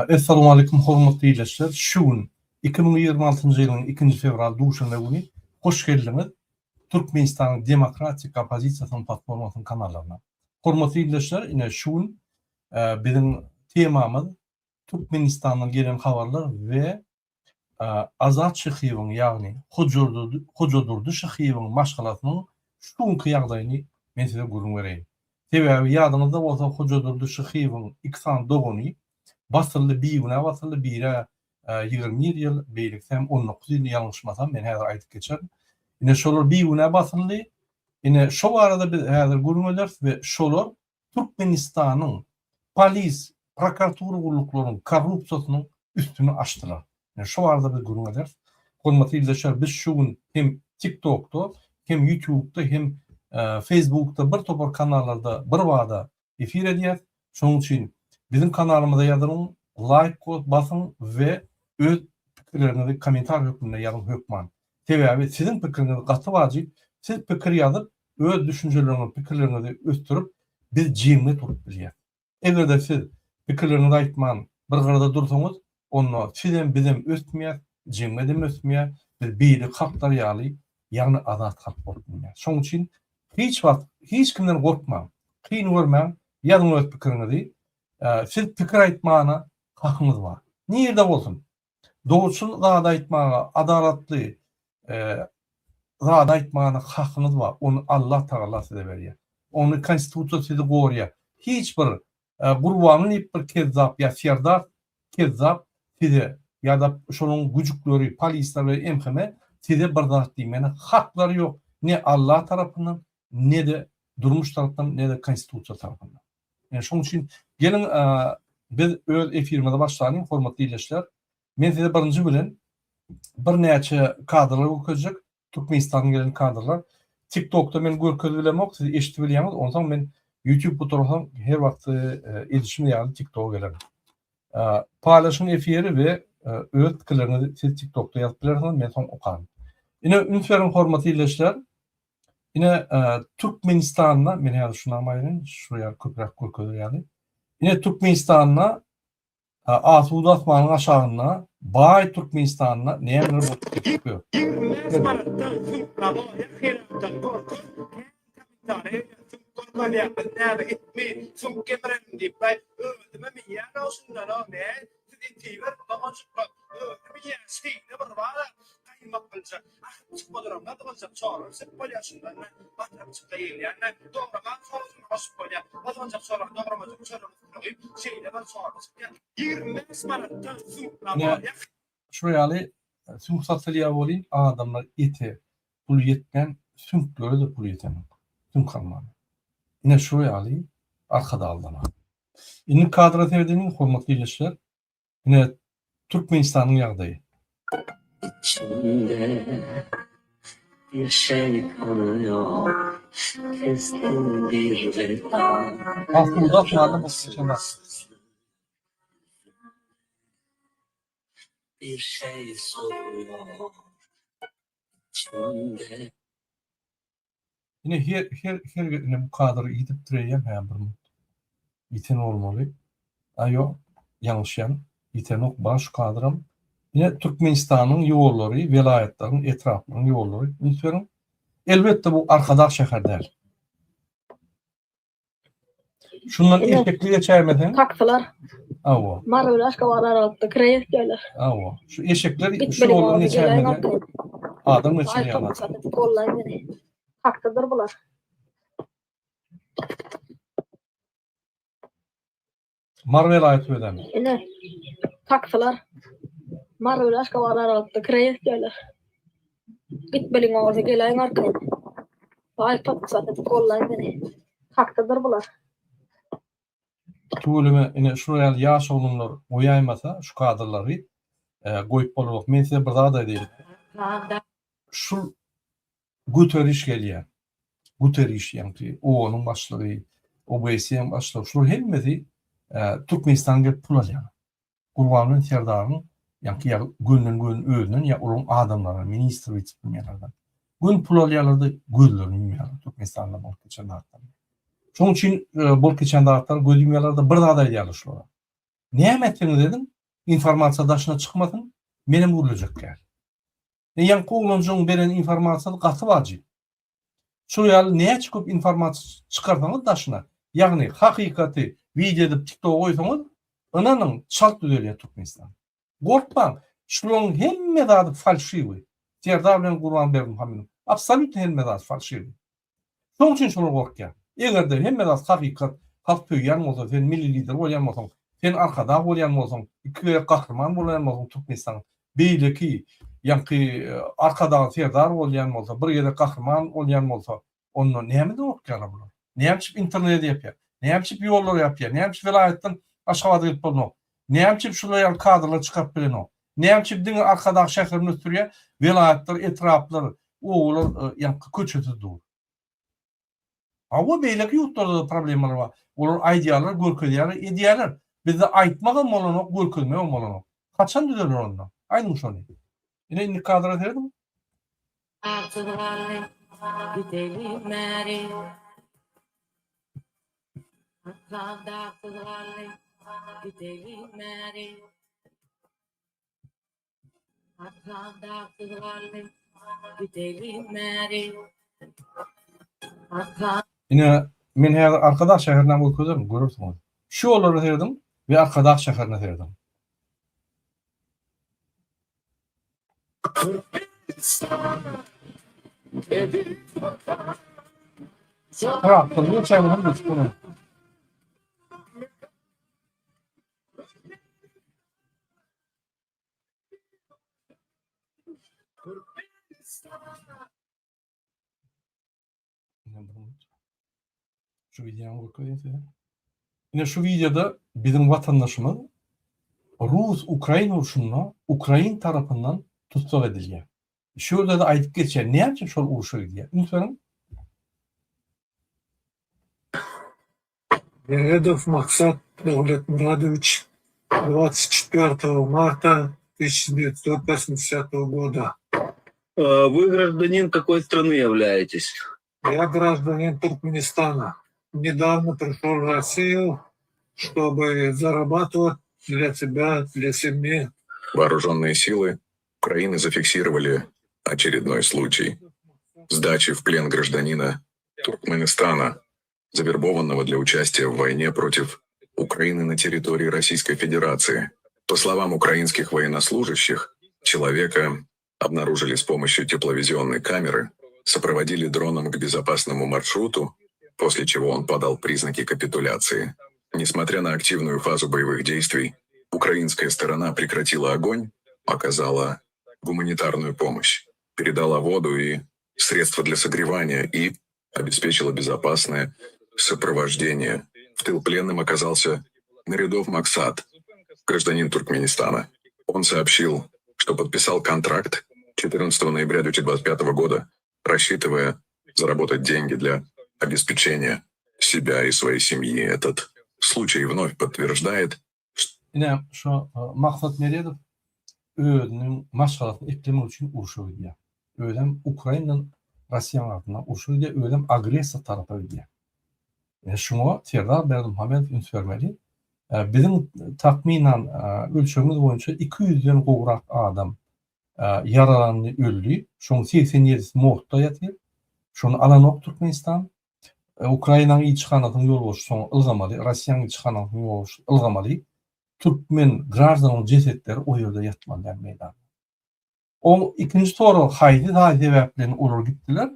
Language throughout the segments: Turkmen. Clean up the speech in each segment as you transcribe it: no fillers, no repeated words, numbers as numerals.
Essalamu aleýkum hormatly ildeşler. Şu gün 2026-njy ýylyň 2-nji fewral duşenbe güni hoş geldiňiz Türkmenistanyň Demokratik oppozisiýasynyň platformasynyň kanallaryna. Hormatly ildeşler, ine şu gün biziň temamyz Türkmenistandan gelen habarlar we Azat Şyhyýewiň, ýagny Hojadurdy Şyhyýewiň maşgalasynyň şu günki ýagdaýyny men size gürrüň bereýin. Sebäbi ýadyňyzda bolsa Hojadurdy Şyhyýewiň iki sany dogany basyldy, bigünä basyldy, biri 21 ýyl, beýlekisi hem 19 ýyl ýalňyşmasam, men häzir aýdyp geçerin. Ine şolar bigünä basyldy. Ine şo barada biz häzir gürrüň ederis we şolar Türkmenistanyň polis, prokuratura gulluklarynyň korrupsiýasynyň üstüni açdylar. Ine şu barada biz gürrüň ederis. Hormatly ildeşler, biz şu gün hem TikTokda, hem YouTube'da, hem Facebookda bir topar kanallarda birbada efir edýäs. Şonuň üçin biziň kanalymyza ýazylyň, laýk basyň we öz pikirleriňizi kommentariý hökmünde ýazyň hökman. Sebäbi siziň pikiriňiz gaty wajyp. Siz pikir ýazyp, öz düşünjeleriňizi, pikirleriňizi ösdürip, biz jemgyýet bolup bilýäs. Eger-de siz pikirleriňizi aýtman bir gyrada dursaňyz, onda sizem, bizem ösmeýäs, jemgyýedem ösmeýär, biz beýleki halklar ýaly, ýagny azat halk bolup bilmeýäs. Şonuň üçin hiç wagt hiç kimden gorkmaň, kyn görmäň, ýazyň öz pikiriňizi. Siz pikir aýtmana hakyňyz bar. Nirde bolsun, Dogruçyl zady aýtmaga, adalatly zady aýtmana hakyňyz bar. Ony Allah Tagala size berýär. Ony konstitusiýa sizi gorýar. Hiç bir Gurbanly diýip bir kezzap ýa Serdar kezzap size ýa-da şonuň güjükleri, polisler we MHM size bir zat diýmäne haklary ýok. Ne Allah tarapyndan, ne-de durmuş tarapdan, ne-de konstitusiýa tarapyndan. Ýani şonuň üçin geliň biz öz efirimize başlalyň hormatly ildeşler. Men size birinji bilen birnäçe kadrlar görkezjek. Türkmenistandan gelen kadrlar. TikTokda men görkezip bilemok, siz eşidip bilýäňiz. Onsoň men YouTube gutarasam her wagt edişim ýaly TikToka gelerin. Paýlaşyň efiri we öz pikirleriňizi siz TikTokda ýazyp bilersiňiz, men soň okaryn. Ine üns beriň hormatly ildeşler. Ine Türkmenistanda, men häzir şunam aýyryn, şu ýaly köpräk görkezer ýaly. Ine Türkmenistanda asuda asmanyň aşagynda baý Türkmenistanda nämeler bolup geçip ýör. 25 manatdan süňk herapdan gorkup kän kommentariýa süňk gorkalýar biz näme itmi süňk gemirelim diýip aý özümem iýýän-ow şundan-ow ne siz itiber doganjyklar özüm iýýän şeýle bir bar-a gaýmak biljek ahyp çykma duramda gyzyljak çorba bişirip bolýar şundan batyryp çykda iýilýän dograman sosuny goşup bolýar gyzyljak çorbany dogramajyk çörüň üstüne guýup şeýle bir çorba çykýar 25 manatdan süňk Ine, şu ýaly süňk satylýar welin adamlar ete pul ýetmän süňklere-de pul ýetenok. Süňk almana. Ine şu ýaly Arkadagly zaman. Indi kadra seredeliň hormatly ildeşler. Ine Türkmenistanyň ýagdaýy. İçimde bir şey kanıyor Keskin bir veda Asuda asmanda bolup geçen zat. Bir şey soruyor içimde Ine her her her ine bu kadr ýitipdir eýýäm hä bir minut. Ýiten bolmaly. A ýok, ýalňyşýan. Ýitenok bar şu kadram. Ine Türkmenistanyň ýollary, welaýatlaryň, etraplaryň ýollary. Üns beriň. Elbetde bu Arkadag şäher däl. Şundan Ine. eşekli geçäýmeseň. Taksylar. Hawa. Mary bilen Aşgabat aralykda kireý etýärler. Hawa. Şu eşekler şu Gitmeli ýoldan boldy, geleýin geçäýmese arkaýyn. adam Aý geçirýär. topuksa gollaý meni. Taksydyr bular. Mary welaýaty özem. Ine. Taksylar. Mary bilen Aşgabat aralykda kireý etýärler. Gitmeliň bolsa geleýin arkaýyn. Aý topuksa gollaý meni. Taksydyr bular. Tüweleme ine şular ýaly ýaş oglanlar goýaýmasa şu kadrlary goýup bolanok. Men size bir zat aýdaýyn. Şul göteriş gelýär. Guteriş ýaňky OON-yň başlygy, OBSE-niň başlygy şular hemmesi Türkmenistana gelip pul alýar. Gurbanguly Serdaryň ýaňky ýa gönden gön özünden ýa olaryň adamlary, ministr wise-premýerlerden göni pul alýarlar-da gözlerini ýumýarlar Türkmenistanda bolup geçen zatlara. Şonuň üçin bolup geçen zatlara göz ýumýarlar-da bir zat aýdýarlar şulara. Näme etseňiz ediň, informasiýa daşyna çykmasyn, menem gürlejek däl. E ýaňky oglanjygyň beren informasiýasy gaty wajyp. Şol ýaly näçe köp informasiýa çykarsaňyz daşyna, ýagny hakykaty wideo edip tiktoga goýsaňyz, ynanyň çalt düzelýär Türkmenistan. Gorkmaň, şularyň hemme zady falşiwi. Serdar bilen Gurban Berdimuhamedow. Absolýutno hemme zady falşiwi. Şoň üçin şolar gorkýar. Eger-de hemme zat hakykat, halk söýýän bolsa, sen milli lider bolýan bolsaň, sen arkadag bolýan bolsaň, iki gezek gahryman bolýan bolsaň Türkmenistanyň, beýleki ýaňky Arkadag Serdar bolýan bolsa, bir gezek gahryman bolýan bolsa, onda nämeden gorkýarlar bular? Näme üçin interneti ýapýar? Näme üçin ýollary ýapýar? Näme üçin welaýatdan Aşgabada gelip bolanok? Näme üçin şular ýaly kadrlar çykaryp bilenok? Näme üçin diňe Arkadag şäherini ösdürýär, welaýatlar, etraplar, obalar ýaňky köçesiz dur? Hawa, beýleki ýurtlarda-da problemalar bar. Olar aýdýarlar, görkezýärler, edýärler. Bizde aýtmagam bolanok, görkezmegem bolanok. Haçan düzeler onda? Aýdyň şony. Ine indi kadra serediň. Artyz galdy gidelim bäri. Aslan dagsyz galdy gidelim bäri. Aslan dagsyz galdy gidelim bäri. Aslan. Ine, men häzir Arkadag şäherine görkezerin, görersiňiz. Şu ýollara serediň we Arkadag şäherine serediň. Traktorly geçäýmesem geçip bolar. Şu wideony görkezeyim size. Ine şu wideoda biziň watandaşymyz Rus-Ukrain urşunda Ukrain tarapyndan tussag edilýär. Şu ýerde-de aýdyp geçýär, näme üçin şol urşa gidýär. Üns beriň. Meredow Maksat Döwletmyradowiç 24 marta 1980 года. Вы гражданин какой страны являетесь? Я гражданин Туркменистана. Недавно пришел в Россию, чтобы зарабатывать для себя, для семьи. Вооруженные силы Украины зафиксировали очередной случай сдачи в плен гражданина Туркменистана, завербованного для участия в войне против Украины на территории Российской Федерации. По словам украинских военнослужащих, человека обнаружили с помощью тепловизионной камеры, сопроводили дроном к безопасному маршруту, после чего он подал признаки капитуляции. Несмотря на активную фазу боевых действий, украинская сторона прекратила огонь, оказала гуманитарную помощь, передала воду и средства для согревания и обеспечила безопасное сопровождение. В тыл пленным оказался Нарядов Максат, гражданин Туркменистана. Он сообщил, что подписал контракт 14 ноября 2025 года, рассчитывая заработать деньги для обеспечения себя и своей семьи. Этот случай вновь подтверждает, Ine, şu Maksat Meredow özüniň maşgalasyny eklemek üçin urşa gidýär. Özem Ukrainadan Russiýanyň arasynda urşa gidýär, özem agressor tarapa gidýär. Ine şuňa Serdar Berdimuhamedow üns bermeli. Biziň takmynan ölçegimiz boýunça 200-den gowrak adam ýaralandy, öldi. Şonuň 87-si morgda ýatyr. Şony alanok Türkmenistan. Ukrainanyň ilçihanasynyň ýolbaşçysy soň ylgamaly, Russiýanyň ilçihanasynyň ýolbaşçysy ylgamaly. Türkmen graždanyň jesetleri o ýerde ýatmaly däl meýdanda. Oň ikinji sorag haýsy zat sebäplen olar gitdiler?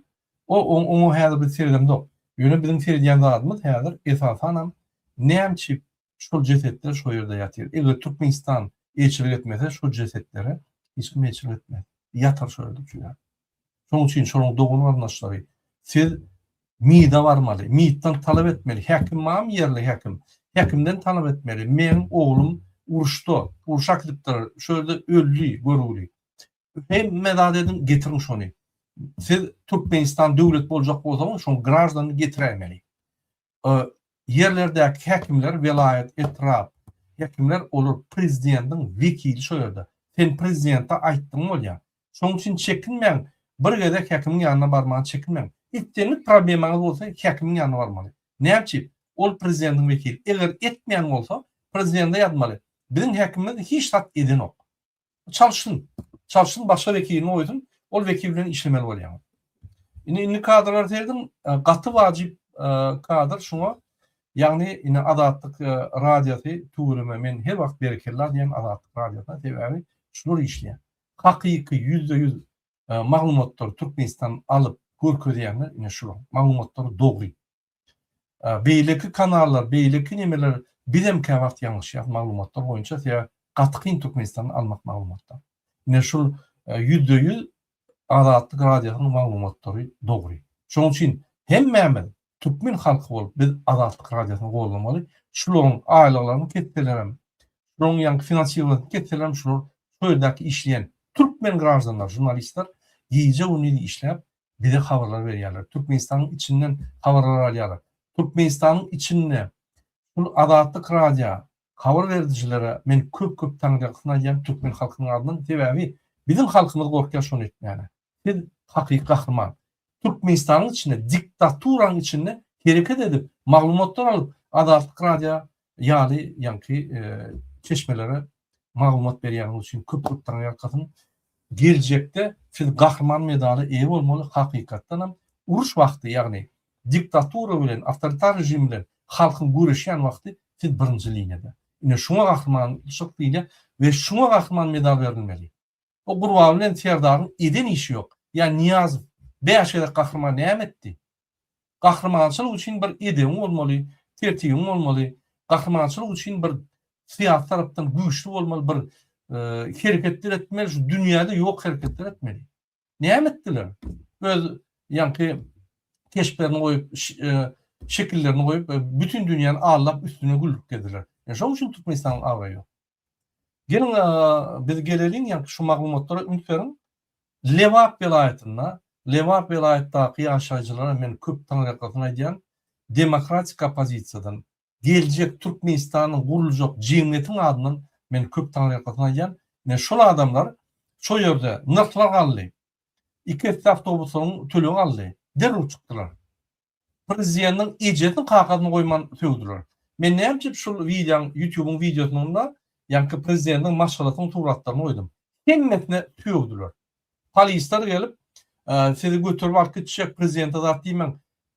O oňa häzir biz seredemzok. Ýöne biziň seredýän zadymyz häzir esasanam näme üçin şol jesetler şo ýerde ýatyr? Eger Türkmenistan elçilik etmese şo jesetlere hiç kim elçilik etmez. Ýatar şo ýerde çüýräp. Şonuň üçin şolaryň dogan-garyndaşlary siz MİD-e barmaly, MİD-den talap etmeli, häkim barmy ýerli häkim, häkimden talap etmeli, meň oglum uruşda, urşa äkidipdir, şu ýerde öldi görgüli. Hemme zat ediň, getiriň şony. Siz Türkmenistan döwlet boljak bolsaňyz, şoň graždanyny getiräýmeli. Ýerlerdäki häkimler, welaýat, etrap häkimler, olar prezidentiň wekili şo ýerde. Sen prezidente aýtdyň bolýar. Şonuň üçin çekinmäň, bir gezek häkimiň ýanyna barmaga çekinmäň. Islendik problemaňyz bolsa häkimiň ýanyna barmaly. Näme üçin? Ol prezidentiň wekili. Eger etmeýän bolsa, Prezidente ýazmaly. Biziň häkimimiz hiç zat edenok. Çalşsyn. Çalşsyn başga wekilini goýsun. Ol wekil bilen işlemeli bolýaňyz. Indi indi kadrlara serediň. Gaty wajyp kadr şuňa. Ýagny indi Azatlyk radiosy tüweleme men her wagt berekella diýen Azatlyk radiosyna sebäbi şular işleýär. Hakyky 100% maglumatlary Türkmenistan alyp görkezýänler ine şular. Maglumatlary dogry. Beýleki kanallar, beýleki nemeler bizem käwagt ýalňyşýas maglumatlar boýunça, sebäbi gaty kyn Türkmenistandan almak maglumatlar. Ine şul 100% Azatlyk radiosynyň maglumatlary dogry. Şonuň üçin hemmämiz türkmen halky bolup biz Azatlyk radiosyny goldamaly. Şularyň aýlyklaryny kesselerem, şularyň ýaňky finansirowanyny kesselerem şular şu ýerdäki işleýän türkmen graždanlar, žurnalistler gije-gündiz işläp bize habarlar berýärler. Türkmenistanyň içinden habarlar alýarlar. Türkmenistanyň içinde şul Azatlyk radio habar berijilere men köp köp taňryýalkasyn aýdýan türkmen halkynyň adyndan sebäbi biziň halkymyz gorkýar şony etmäne. Siz hakyky gahryman. Türkmenistanyň içinde diktaturanyň içinde hereket edip maglumatlar alyp Azatlyk radio ýaly ýaňky çeşmelere maglumat berýäniňiz üçin köp köp taňryýalkasyn. Geljekde siz gahryman medaly eýe bolmaly hakykatdanam uruş wagty ýagny diktatura bilen awtoritar režim bilen halkyň göreşýän wagty siz birinji liniýada. Ine şuňa gahrymançylyk diýilýär we şuňa gahryman medal berilmeli. O Gurban bilen Serdaryň eden işi ýok. Ýa Nyýazow 5 gezek gahryman näme etdi? Gahrymançylyk üçin bir edebiň bolmaly, tertibiň bolmaly, gahrymançylyk üçin bir syýasy tarapdan güýçli bolmaly, bir hereketler etmeli, şu dünýäde ýok hereketler etmeli. Näme etdiler? Öz ýaňky keşplerini goýup, şekillerini goýup, bütin dünýäni aldap üstüne güldürip gezdiler. Şonuň üçin Türkmenistanyň abraýy ýok. Geliň, biz geleliň, ýaňky şu maglumatlara üns beriň. Lebap welaýatynda, Lebap welaýatdaky ýaşaýjylara men köp taňryýalkasyn aýdýan, demokratik oppozisiýadan, geljek Türkmenistanyň guruljak jemgyýetiň adyndan men köp taňryýalkasyn aýdýan, men şol adamlar şo ýerde nyrhlar galdy, iki esse awtobuslaryň tölegi galdy, derrew çykdylar. Prezidentiň ejesini kakasyny goýman sögdüler. Men näme üçin şul wideoň ýutubyň wideosynda ýaňky prezidentiň maşgalasynyň suratlaryny goýdum. Hemmesine sögdüler. Polisler gelip sizi göterip alyp gitjek prezidente zat diýmäň.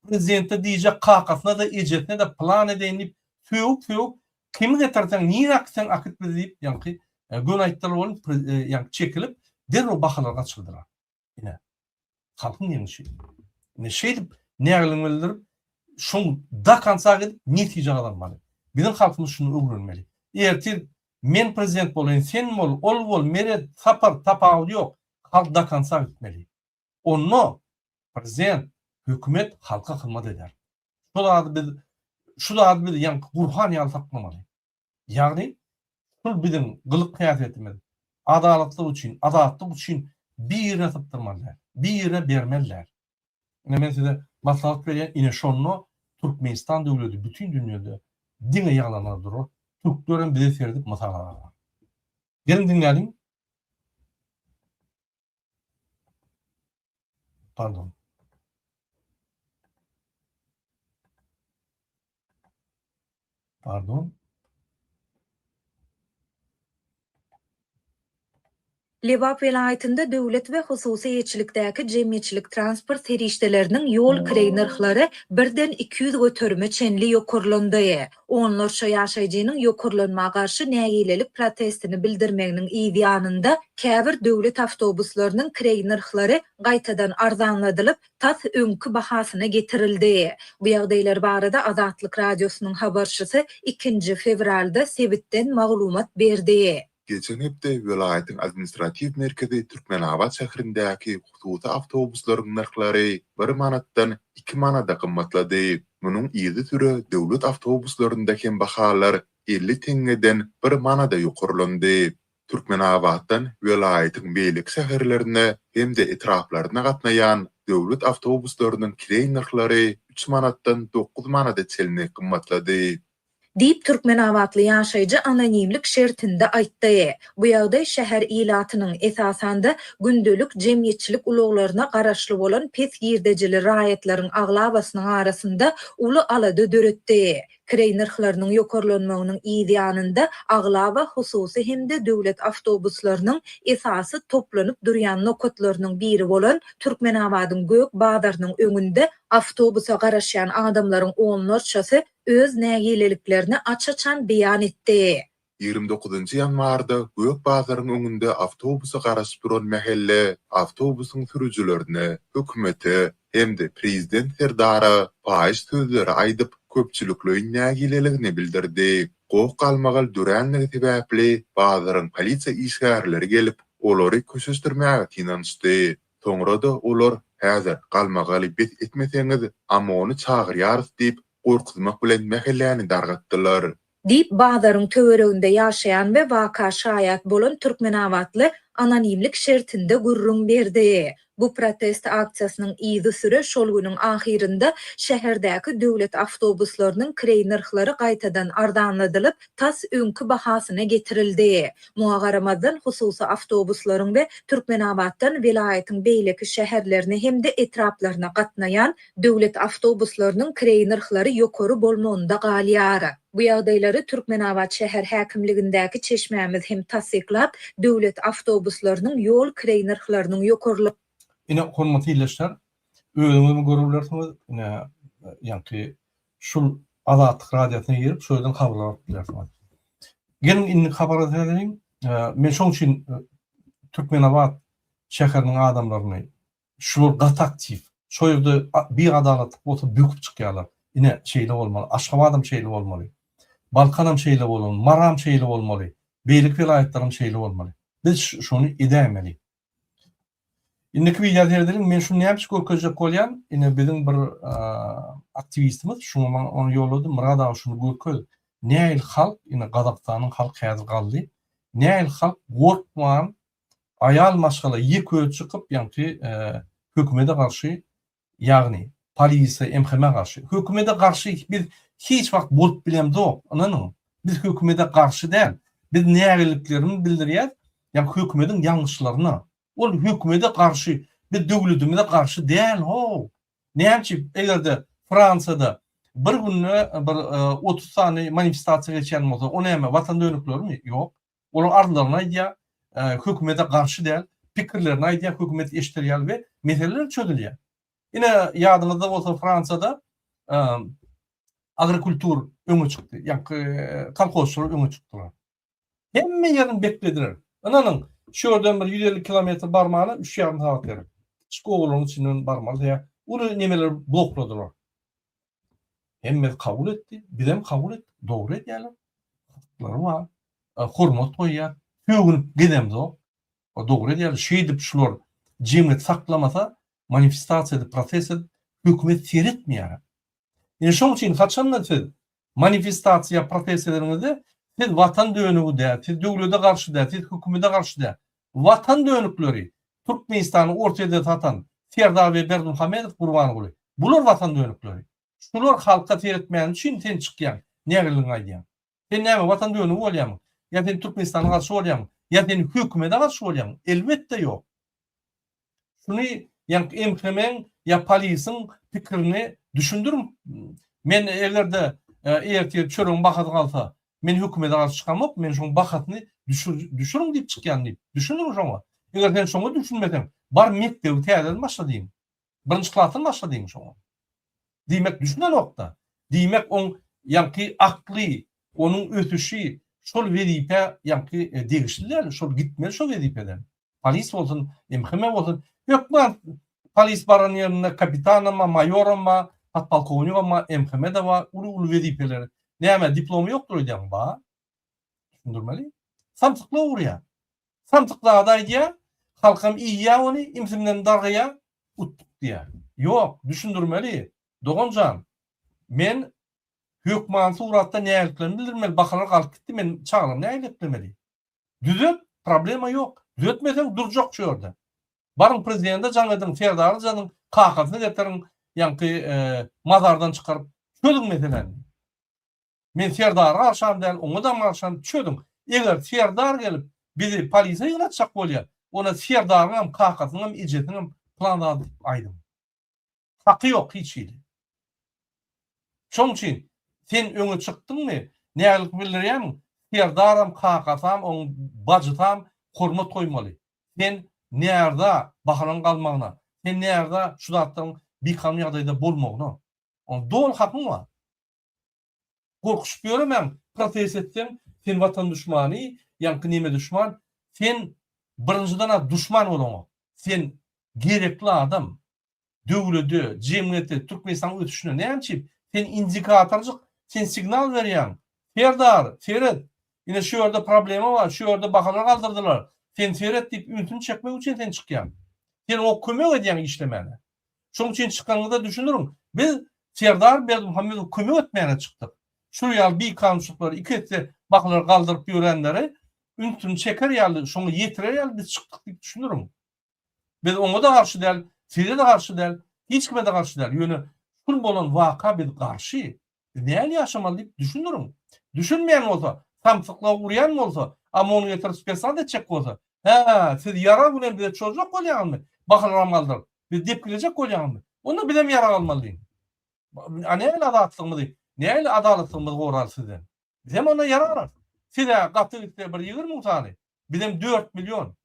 Prezidente diýjek kakasyna-da ejesine-de plan edeýin diýip sögüp sögüp kimi getirseň nirä akitseň akit bizi diýip ýaňky göni aýtdylar welin ýaňky çekilip derrew bahalar gaçyrdylar. Ine, halkyň ýeňişi. Ine, şeýdip nägiligini bildirip, şoň do konca gidip netije gazanmaly. Biziň halkymyz şuny öwrenmeli. Ertir men prezident bolaýyn, sen bol, ol bol, Meret, Sapar, tapawudy ýok. Halk do konca gitmeli. Onda prezident, hökümet halka hyzmat eder. Şu zady biz şu zady biz ýaňky Gurhan ýaly saklamaly. Ýagny, şul biziň gylyk-häsiýetimiz. Adalatlyk üçin, azatlyk üçin birine sypdyrmaly däl, birine bermeli däl. Ine men size maslahat berýän, ine şonda Türkmenistan döwleti bütin dünýede diňe ýaglanar durar, türklerem bize seredip mysal alarlar. Geliň diňläliň. Pardon. Pardon. Lebap welaýatynda döwlet we hususy eýeçilikdäki jemgyýetçilik transport serişdeleriniň ýol kireý nyrhlary birden 200 göterime çenli ýokarlandy. Onlarça ýaşaýjynyň ýokarlanma garşy nägilelik protestini bildirmeginiň yz ýanynda, käbir döwlet awtobuslarynyň kireý nyrhlary gaýtadan arzanladylyp, tas öňki bahasyna getirildi. Bu ýagdaýlar barada Azatlyk Radiosynyň habarçysy ikinji fewralda sebitden maglumat berdi. Geçen hepde welaýatyň administratiw merkezi Türkmenabat şäherindäki hususy awtobuslaryň nyrhlary bir manatdan iki manada gymmatlady. Munuň yzysüre döwlet awtobuslarynda hem bahalar 50 teňňeden bir manada ýokarlandy. Türkmenabatdan welaýatyň beýleki şäherlerine hem-de etraplaryna gatnaýan döwlet awtobuslarynyň kireý nyrhlary üç manatdan dokuz manada çenli gymmatlady. Diýip, türkmenabatly ýaşaýjy anonimlik şertinde aýtdy. Bu ýagdaý şäher ilatynyň, esasan-da, gündelik jemgyýetçilik ulaglaryna garaşly bolan pes girdejili raýatlaryň aglabasynyň arasynda uly alada döretdi. Kireý nyrhlarynyň ýokarlanmagynyň yz ýanynda aglaba hususy hem-de döwlet awtobuslarynyň esasy toplanyp durýan nokatlarynyň biri bolan Türkmenabadyň gök bazarynyň öňünde awtobusa garaşýan adamlaryň onlarçasy öz nägileliklerini aç-açan beýan etdi. 29 ýanwarda Gök bazaryň öňünde awtobusa garaşyp duran mähelle awtobusyň sürüjilerine, hökümete hem-de prezident Serdara paýyş sözleri aýdyp, köpçülikleýin nägileligini bildirdi. Goh-galmagal döränligi sebäpli bazaryň polisiýa işgärleri gelip, olary köşeşdirmäge synanyşdy. Soňra-da olar, Häzir galmagaly bes etmeseňiz, OMON-y çagyrýarys diýip, gorkuzmak bilen mähelläni dargatdylar. Diýip, bazaryň töwereginde ýaşaýan we waka şaýat bolan türkmenabatly anonimlik şertinde gürrüň berdi. Bu protest aksiýasynyň yzysüre şol günüň ahyrynda şäherdäki döwlet awtobuslarynyň kireý nyrhlary gaýtadan arzanladylyp, tas öňki bahasyna getirildi. Muňa garamazdan, hususy awtobuslaryň we Türkmenabatdan welaýatyň beýleki şäherlerine hem-de etraplaryna gatnaýan Döwlet awtobuslarynyň kireý nyrhlary ýokary bolmagynda galýar. Bu ýagdaýlary Türkmenabat şäher häkimligindäki çeşmämiz hem tassyklap, döwlet awtobuslarynyň ýol kireý nyrhlarynyň ýokarla. Ine, hormatly ildeşler, özüňizem görüp bilersiňiz, ine, ýaňky şul Azatlyk radiosyna girip, şo ýerden habarlar alyp bilersiňiz. Geliň, indiki habara seredeliň. Men şoň üçin Türkmenabat şäheriniň adamlaryny Şular gaty aktiw. Şo ýerde biadalatlyk bolsa böküp çykýarlar. Ine, şeýle bolmaly. Aşgabadam şeýle bolmaly. Balkanam şeýle bolmaly. Maram şeýle bolmaly. Beýleki welaýatlaram şeýle bolmaly. Biz şony edäýmeli. Indiki wideo seredeliň. Men şuny näme üçin görkezjek bolýan? Ine biziň bir aktiwistimiz şuňa maňa ony ýollady. Myrat aga şuny görkez. Nähili halk, ine Gazagystanyň halky häzir galdy. Nähili halk gorkman aýal maşgala ýek özi çykyp ýaňky hökümede garşy ýagny polisiýa MHM garşy hökümede garşy biz hiç wagt bolup bilemzok ynanyň biz hökümede garşy däl biz nägileliklerimizi bildirýäs ýa hökümediň ýalňyşlaryna ol hökümede garşy biz döwletimize garşy däl how näme üçin egerde Fransiýada bir günde bir 30 sany manifestasiýa geçýän bolsa o näme watan dönüklerimi ýok Olar arzlaryny aýdýar, hökümete garşy däl, pikirlerini aýdýar, hökümet eşidirýär we meseleler çözülýär. Ine, ýadyňyzda bolsa Fransiýada agrikultur öňe çykdy, ýaňky kolhozçylar öňe çykdylar. Hemme ýerini beklediler. Ynanyň, şu ýerden bir 150 kilometr barmana üç ýarym sagat gerek. Kiçijik obalaryň içinden barmaly diýýär. Uly nemeleri blokladylar. Hemmesi kabul etdi, bizem kabul etdik, dogry edýärler. Haklary bar, hormat goýýar, sögünip gezemzok. Dogry edýärler. Şeýdip şular jemgyýeti saklamasa, manifestasiýa edip, protest edip, hökümet seretmeýär. Ine şoň üçin haçanda siz manifestasiýa, protest edeniňizde siz watan dönügi däl, siz döwlete garşy däl, siz hökümete garşy däl. Watan dönükleri Türkmenistany Orsýede satan Serdar we Berdimuhamedow Gurbanguly. Bular watan dönükleri. Şular halka seretmäni üçin sen çykýaň, nägilligiňi aýdýaň. Sen näme watan dönügi bolýaňmy? Ýa sen Türkmenistana garşy bolýaňmy? Ýa sen hökümede garşy bolýaňmy? Elbetde ýok. Şuny ýaňky MHM-iň ýa polisiň pikirini düşündiriň. Men egerde ertir çöregiň bahasy galsa, men hökümede garşy çykamok, men şoň bahasyny düşür, düşüriň diýip çykýan diýip. Düşündiriň şoňa. Eger sen şoňa düşünmeseň, bar mekdebi täzeden başla diýiň. Birinji klasdan başla diýiň şoňa. Diýmek düşünenokda. Diýmek oň ýaňky akly, onuň ösüşi şol wezipä ýaňky degişli däl, şol gitmeli şo wezipeden. Polis bolsun, MHM bolsun, hökman polis baran ýerinde kapitanam bar, maýoram bar, podpolkownigam bar, MHM-de bar, uly-uly wezipeleri. Näme, diplomy ýokdur öýdýäňmi? Bar. Düşündirmeli. Samsyklyga urýar. Samsyk zady aýdýar, halkam iýýär ony, imsimden dargaýar, utduk diýýär. Ýok, düşündirmeli. Dogan jan, men hökmany suratda nägiliklerimi bildirmeli, bahalar galyp gitdi, men çagalamy nähili eklemeli? Düzet, problema ýok. Düzetmeseň durjak şu ýerde. Baryň prezidente jaň ediň, Serdary jazyň, kakasyny getiriň, ýaňky mazardan çykaryp, çözüň meseläni. Men Serdara garşam däl, oňadam garşam, çözüň. Eger Serdar gelip bizi polise ýygnatjak bolýa, onda Serdaryňam, kakasynyňam, ejesiniňem plan zady diýip aýdyň. Haky ýok hiç hili. Şoň üçin. Sen öňe çykdyňmy, nägilik bildirýärmiň? Serdaram, kakasam, oň bajysam hormat goýmaly. Sen närza bahalaryň galmagyna, sen närza şu zatlaryň bikanun ýagdaýda bolmagyna. Oň doly hakyň bar. Gorkuşyp ýöremäň, protest etseň, sen watan duşmany, ýaňky neme duşman, sen birinjiden-ä duşman bolaňok. Sen gerekli adam. Döwlede, jemgyýete, Türkmenistanyň ösüşine näme üçin? Sen indikatorjyk, sen signal berýäň. Serdar, seret, ine şu ýerde problema bar, şu ýerde bahalar galdyrdylar. Sen seret diýip ünsüni çekmek üçin sen çykýaň. Sen oňa kömek edýäň işlemäne. Şonuň üçin çykanyňyzda düşündiriň, biz Serdar Berdimuhamedowa kömek etmäne çykdyk. Şu ýaly bikanunçylyklary iki esse bahalar galdyryp ýörenleri ünsüni çeker ýaly, şoňa ýetirer ýaly biz çykdyk diýip düşündiriň. Biz oňa-da garşy däl, size-de garşy däl, hiç kime-de garşy däl. Ýöne şul bolan waka biz garşy. Biz nähili ýaşamaly diýip düşündiriň. Düşünmeýän bolsa, samsyklyga urýan bolsa, OMON getirip spesnaz etjek bolsa, hä, siz ýarag bilen bize çozjak bolýaňyzmy? Bahalaram galdyryp, bizi depgilejek bolýaňyzmy? Onda bizem ýarag almaly diýiň. A nähili azatlygymyzy, nähili adalatlygymyzy goraly sizden? Bizem onda ýarag alarys. Siz-ä gaty gitse bir 20 müň sany, bizem 4 million.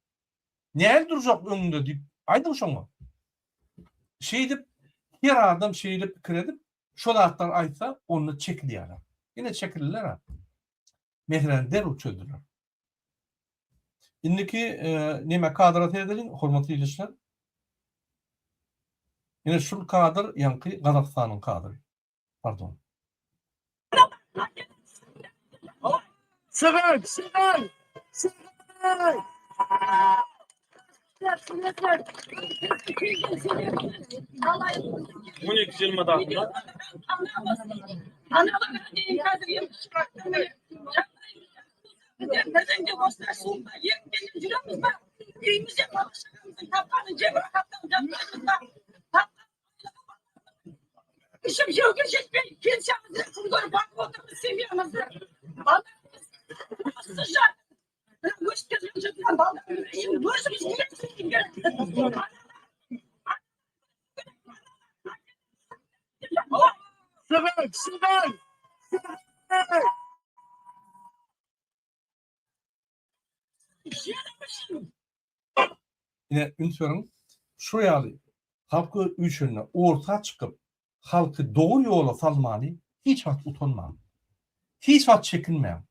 Nähili durjak öňüňde diýip aýdyň şoňa. Şeýdip her adam şeýle pikir edip şo zatlary aýtsa onda çekilýärler. Ine çekildiler-ä. Meseläni derrew çözdüler. Indiki neme kadra seredeliň hormatly ildeşler. Ine şul kadr ýaňky Gazagystanyň kadry. Pardon. Şıgay, şıgay, şıgay. 12 ýyl madasynda. Ішіп жеуге жетпей, пенсиямызды күн көріп бағып отырмыз семьямызды. Балаларымыз жұмыссыз жатыр. Бірақ өсіп келе жатқан балаларымыз үшін өзіміз Şıgay, şıgay, şıgay. Ine, üns beriň, şu ýaly halk üýşende orta çykyp, halky dogry ýola salmany hiç wagt utanmaň. Hiç wagt çekinmäň.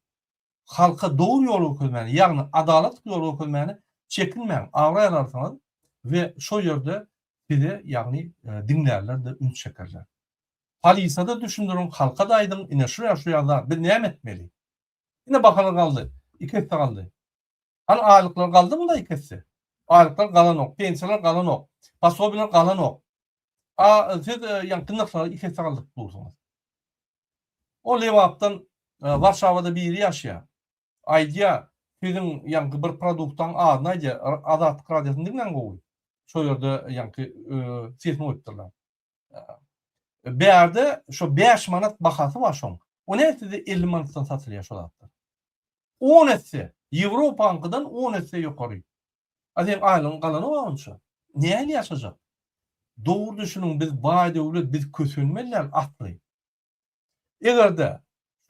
Halka dogry ýol görkezmäni, ýagny adalatly ýol görkezmäni çekinmäň, abraý alarsyňyz we şo ýerde size, ýagny diňlärler-de, üns çekerler. Polisiýa-da düşündiriň, halka-da aýdyň, ine şu ýa şu ýa zat, biz näme etmeli? Ine bahalar galdy, iki esse galdy. Hany aýlyklar galdymy-da iki esse? Aýlyklar galanok, pensiýalar galanok, posobiýalar galanok. A siz ýaňky nyrhlary iki esse galdyryp dursuňyz. O Lebapdan Warşawada biri ýaşaýar. Aýdýar, siziň ýaňky bir produktaň adyny aýdýar. Azatlyk radiosyny diňläň gowy. Şo ýerde ýaňky sesini goýupdyrlar. Bärde şo 5 manat bahasy bar şoň. O näme sizde 50 manatdan satylýar şo zatlar. 10 esse, Ýewropaňkydan 10 esse ýokary. A seň aýlygyň galanok onça. Nähili ýaşajak? Dogry düşüniň biz baý döwlet biz kösenmeli däl asly. Eger-de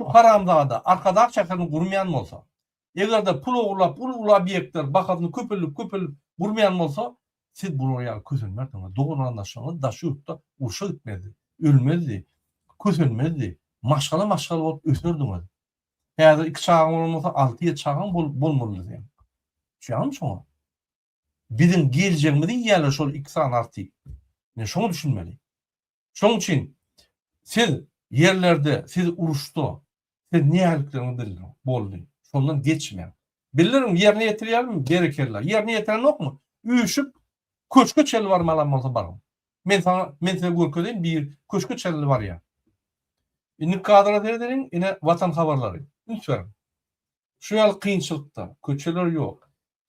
şu haramzada Arkadag şäherini gurmaýan bolsa, eger-de pul ogurlap uly-uly obýektler bahasyny köpeldip-köpeldip gurmaýan bolsa, siz bular ýaly kösenmerdiňiz. Dogan-garyndaşlaryňyz daşy ýurtda urşa gitmezdi, ölmezdi, kösenmezdi, maşgala-maşgala bolup öserdiňiz. Häzir iki çagaň bolan bolsa, alty-ýedi çagaň bolmalydy seň. Düşýäňmi şoňa? Biziň geljegimizi iýýärler şol iki sany artyk. Ine şoňa düşünmeli. Şonuň üçin siz ýerlerde, siz uruşda, siz nähilikleriňizi bildiriň. Boldy. Şondan geçmäň. Bildiriň, ýerine ýetirýärmi? Berekella. Ýerine ýetirenokmy? Üýşüp, köşge çenli barmalam bolsa baryň. Men saňa, men size görkezeýin, bir köşge çenli barýar. Indi kadra seredeliň, ine Watan habarlary. Üns beriň. Şu ýaly kynçylykda, köçeler ýok.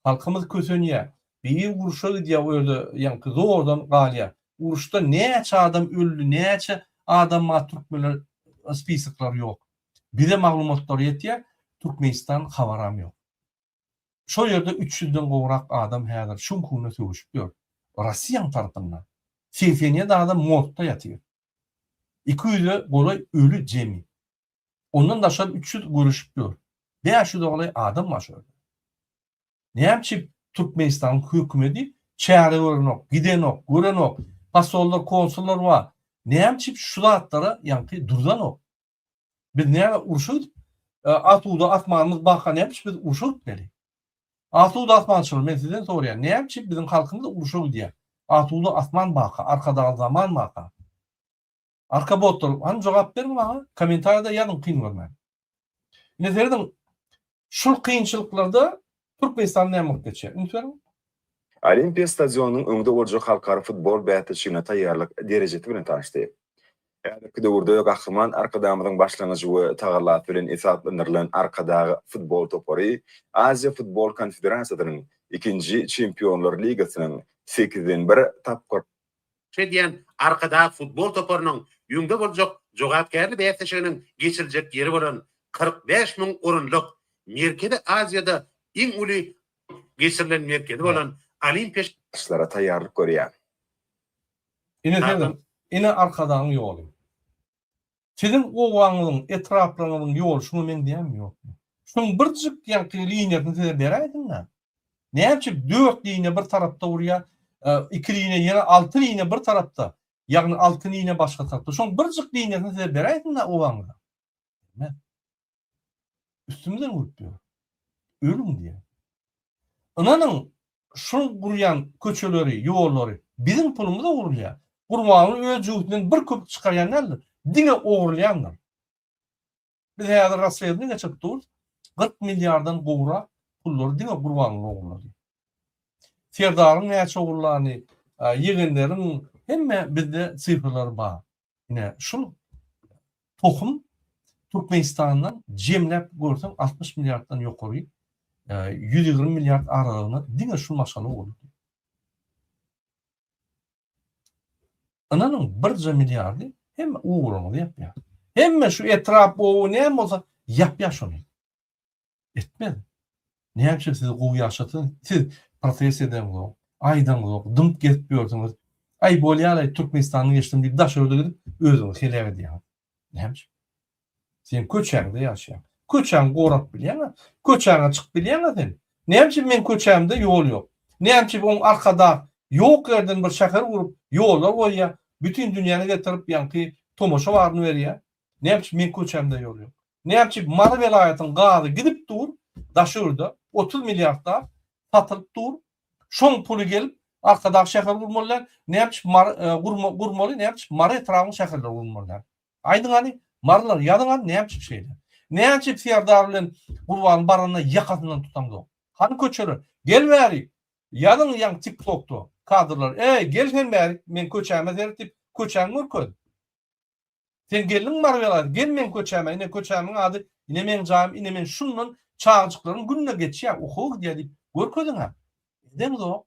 Halkymyz kösenýär. Biri urşa gidýär o ýerde ýaňky zordan galýar. Uruşda näçe adam öldi, näçe adam bar türkmenler spisoklary ýok. Bize maglumatlar ýetýär, Türkmenistan habaram ýok. Şo ýerde üç ýüzden gowrak adam häzir şu günde söweşip ýör. Rossiýaň tarapynda. 87 adam morgda ýatyr. 200-e golaý öli jemi. Ondan daşary 300 göreşip ýör. 500 golaý adam bar şu ýerde. Näme üçin Türkmenistanyň hökümeti çäre görenok, gidenok, görenok, posollar, konsullar bar. Näme üçin şu zatlara ýaňky durzanok? Biz näme urşa gidip, asuda asmanymyz barka näme üçin biz urşa gitmeli? Asuda asmançylar men sizden soraýan, näme üçin biziň halkymyz urşa gidýär? Asuda asman barka, Arkadagly zaman barka. Arka botlar, hany jogap beriň maňa, kommentariýada ýazyň kyn görmän. Ine serediň, şul kynçylyklarda Türkmenistan näme bolup geçýär? Üns beriň. Olimpiýa stadionynyň öňde boljak halkara futbol bäsleşigine taýýarlyk derejesi bilen tanyşdy. Häzirki döwürde Gahryman Arkadagymyzyň başlangyjy we tagallasy bilen esaslandyrylan Arkadag futbol topary Aziýa futbol konfederasiýasynyň ikinji Çempionlar ligasynyň sekizden bir tapgyr edýän Arkadag futbol toparynyň öňde boljak jogapkärli bäsleşiginiň geçiriljek ýeri bolan 45 müň orunlyk Merkezi Aziýada iň uly geçirilen merkezi bolan Olimpiýa Ýaryşlara taýýarlyk görýär. Ine siziň, ine Arkadagyň ýoly. Siziň obaňyzyň, etraplaryňyzyň ýoly şuňa meňzeýärmi, ýokmy? Şuň birjik ýaňky liniýasyny size beräýsin-dä. Näme üçin dört liniýa bir tarapda urýar, iki liniýa ýene alty liniýa bir tarapda, ýagny alty liniýa başga tarapda. Şoň birjik liniýasyny size beräýsin-dä obaňyza. Bermez. Üstümizden gülüp ýör. Ölüň diýýär. Ynanyň, şul gurýan köçeleri, ýollary biziň pulumyza gurulýar. Gurbanguly öz jübüsinden bir köpük çykarýan däldir. Diňe ogurlaýandyr. Biz häzir rasledowaniýe geçirip durus. 40 milliardan gowrak pullary diňe Gurbanguly ogurlady. Serdaryň näçe ogurlany, ýegenleriň hemme bizde sifrleri bar. Ine, şul tohum Türkmenistandan jemläp görseň 60 milliarddan ýokary, 120 milliard aralygynda diňe şul maşgala boldy. Ynanyň, birje milliardy hemme ugruňyzy ýapýar. Hemme şu etrap, oba näme bolsa ýapýar şony. Etmez. Näme üçin sizi gowy ýaşatsyn? Siz protest edeňzok, aýdaňzok, dymyp gezip ýörsüňiz. Aý bolýalaý Türkmenistanda geçdim diýip daşary ýurda gidip özüňizi heläk edýäňiz. Näme üçin? Sen köçäňde ýaşaýaň. Köçäňi gorap bilýäňä? Köçäňe çykyp bilýäňä sen? Näme üçin meň köçämde ýol ýok? Näme üçin oň Arkadag ýok ýerden bir şäher gurup ýollar goýýar, bütin dünýäni getirip ýaňky tomaşa baryny berýär? Näme üçin meň köçämde ýol ýok? Näme üçin Mary welaýatyň gazy gidip dur, daşy ýurda 30 milliardlap satylyp dur. Şoň puly gelip Arkadag şäheri gurmaly däl. Näme üçin Mary e, gurma, gurmaly, näme üçin Mary etrabynyň şäherleri gurmaly däl. Aýdyň hany, Marylar ýazyň hany näme üçin şeýle? Näme üçin Serdar bilen Gurban baranda ýakasyndan tutaňzok? Hany köçeler? Gel bäri. Ýazyň ýaň TikTokda kadrlar. Eý, gel sen bäri, men köçäme seret diýip, köçäňi görkez. Sen geldiň Mary welaýaty, gel meň köçäme, ine köçämiň ady, ine meň jaýym, ine men şundan çagajyklarym günde geçýär, okuwa gidýär diýip görkeziň-ä. Edeňzok,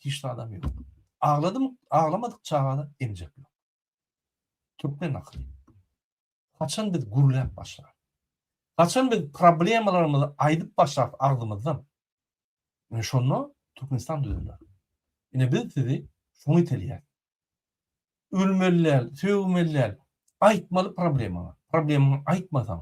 hiç zadam ýok. Agladym, aglamadyk çagada emjek ýok. Türkmen nakyly. Haçan biz gürläp başlarys? Haçan biz problemalarymyzy aýdyp başlarys agzymyzdan? Ine şonda Türkmenistan düzeler. Ine biz sizi şoňa itelýäris. Ölmeli däl, sögmeli däl. Aýtmaly problemaňy. Problemaňy aýtmasaň,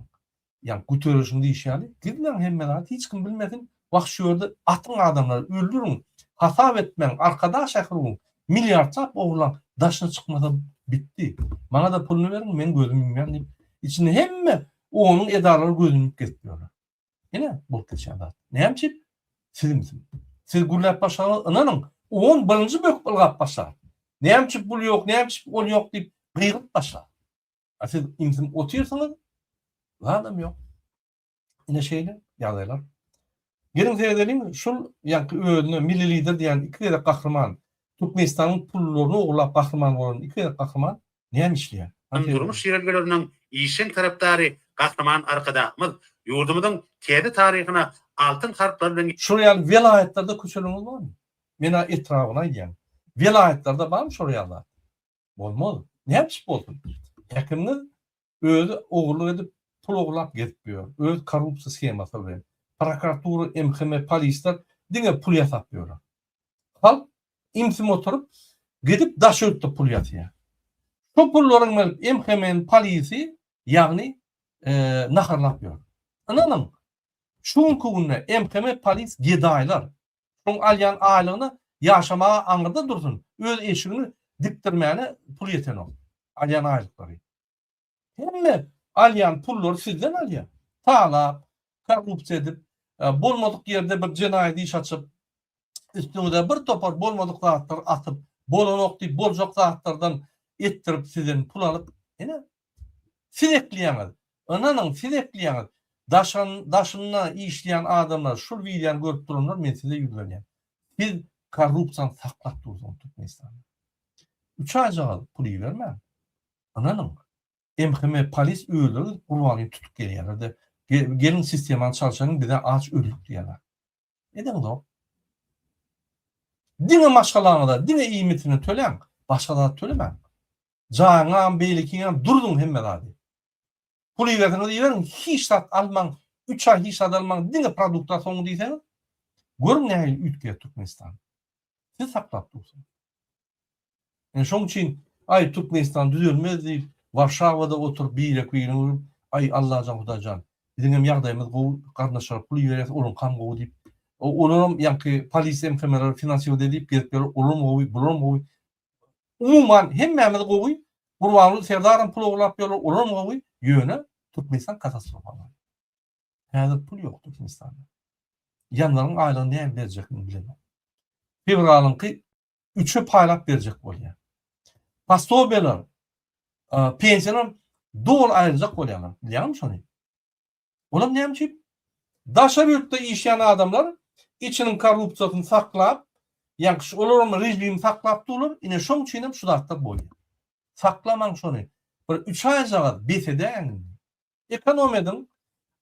ýa göterişiň diýişi ýaly, gizläň hemme zady, hiç kim bilmesin. Wah şu ýerde atyň adamlary, öldüriň, hasap etmäň, Arkadag şäheri guruň, milliardlap ogurlaň, daşyna çykmasa bitdi. Maňa-da puluny beriň, men gözüm ýumýan diýip, içinde hemme onuň edaralary gözüni ýumup gezip ýörler. Ine, bolup geçýän zat. Näme üçin? Sizimsiň. Siz gürläp başlasaňyz, ynanyň, on birinji böküp ylgap başlar. Näme üçin bul ýok, näme üçin ol ýok diýip gygyryp başlar. A siz imsim otyrsyňyz, zadam ýok. Ine şeýle ýagdaýlar. Geliň seredeliň, şul ýaňky özüne milli lider diýen iki gezek gahryman, Türkmenistanyň pullaryny ogurlap gahryman bolan iki gezek gahryman näme işleýär? Hany Durmuş ýörelgeleriniň işjeň tarapdary Gahryman Arkadagymyz ýurdumyzyň täze taryhyna altyn harplar bilen Şol ýaly welaýatlarda köçeleriňiz barmy? Men-ä etrabyny aýdýan. Welaýatlarda barmy şol ýaly zat? Bolmaz. Näme üçin bolsun? Häkimiňiz özi ogurlyk edip, pul ogurlap gezip ýör. Öz korrupsiýa shemasy bilen. Prokuratura, MHM, polisler diňe pul ýasap ýörler. Halk imsim oturyp, gidip daş ýurtda pul ýasýar. Şo pullaryň gelip MHM-niň polisi, ýagny. naharlap ýör. Ynanyň, şu günki günde MHM polis gedaýlar. Şoň alýan aýlygyna ýaşamaga aňyrda dursun, öz eşigini dikdirmäne pul ýetenok. Alýan aýlyklary. Hemme alýan pullary sizden alýar. Talap, korrupsiýa edip, bolmadyk ýerde bir jenaýat iş açyp, üstüňize bir topar bolmadyk zatlary atyp, bolanok diýip boljak zatlardan etdirip sizden pul alyp, ine, siz ekleýäňiz. Ynanyň, siz ekleýäňiz. Daşan, daşynda işleýän adamlar, şul wideony görüp duranlar men size ýüzlenýän. Siz korrupsiýany saklap dursuňyz Türkmenistanda. Üç aýjagaz pul ibermäň. Ynanyň, MHM polis özleri gidip Gurbanyny tutup gelýärler-de, geliň sistemany çalşalyň bizä aç öldük diýýärler. Edeňzok. Diňe maşgalaňyza, diňe iýmitini töläň, başga zat tölemäň. Jaýyňam, beýlekiňem durzuň hemme zady. Pul iberseňiz iberiň, hiç zat almaň, üç aý hiç zat almaň, diňe produkta soň diýseňiz, görüň nähili üýtgeýär Türkmenistan. Siz saklap dursuňyz. Ine şoň üçin aý Türkmenistan düzelmez diýip Warşawada oturyp birek birini görüp aý Allajan Hudaýjan biziňem ýagdaýymyz gowy garyndaşlara pul iberýäs olaňkam gowy diýip olaram ýaňky polis MHM-ler finansiýa diýip gezip ýör olaram gowy bularam gowy umuman hemmämiz gowy Gurbanguly Serdaram pul ogurlap ýörler olaram gowy ýöne Türkmenistan katastrofa barýar. Häzir pul ýok Türkmenistanda. Ýanwaryň aýlygyny näme berjekini bilemok. Fewralyňky üçe paýlap berjek bolýar. Posobiýalar, pensiýalar doly aýryljak bolýarlar. Bilýäňmi şony? Olam näme üçin? Daşary ýurtda işleýän adamlar içiniň korrupsiýasyny saklap, ýaňky olaram režimi saklap durlar. Ine şoň üçin hem şu zatlar bolýar. Saklamaň şony. Bir üç aýjagaz bes edäýiň indi. Ekonom ediň,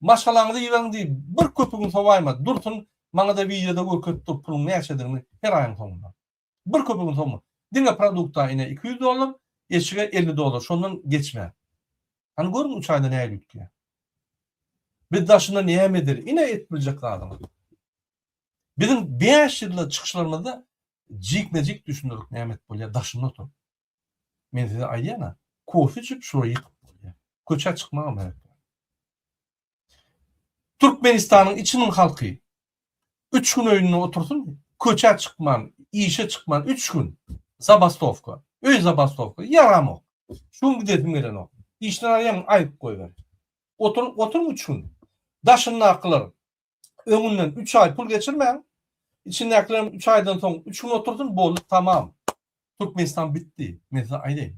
maşgalaňyzy iberiň diýip bir köpügini sowaýma, Dursun maňada wideoda görkezip dur puluň näçedigini her aýyň soňunda. Bir köpügini sowma. Diňe produkta ine 200 dollar, eşige 50 dollar, şondan geçme. Hany görüň üç aýda nähili üýtgeýär. Biz daşynda näme edeli? Ine edip biljek zadyňyz. Biziň 5 ýylda çykyşlarymyzda jikme-jik düşündirdik näme edip bolýar daşynda oturyp. Men size aýdýan-a, kofe içip şulary ýykyp bolýar. Köçä çykmagam gerek däl. Türkmenistanyň içiniň halky üç gün öýünde otursyn, köçä çykman, işe çykman üç gün zabastowka, öý zabastowka, ýaramok. Şu gün gidesim gelenok. Işden alýaň, aýyp goýber. Otur, oturyň üç gün. Daşyndakylar öňünden üç aý pul geçirmäň. Içindäkilerem üç aýdan soň üç gün otursyn, boldy, tamam. Türkmenistan bitdi. Men size aýdaýyn.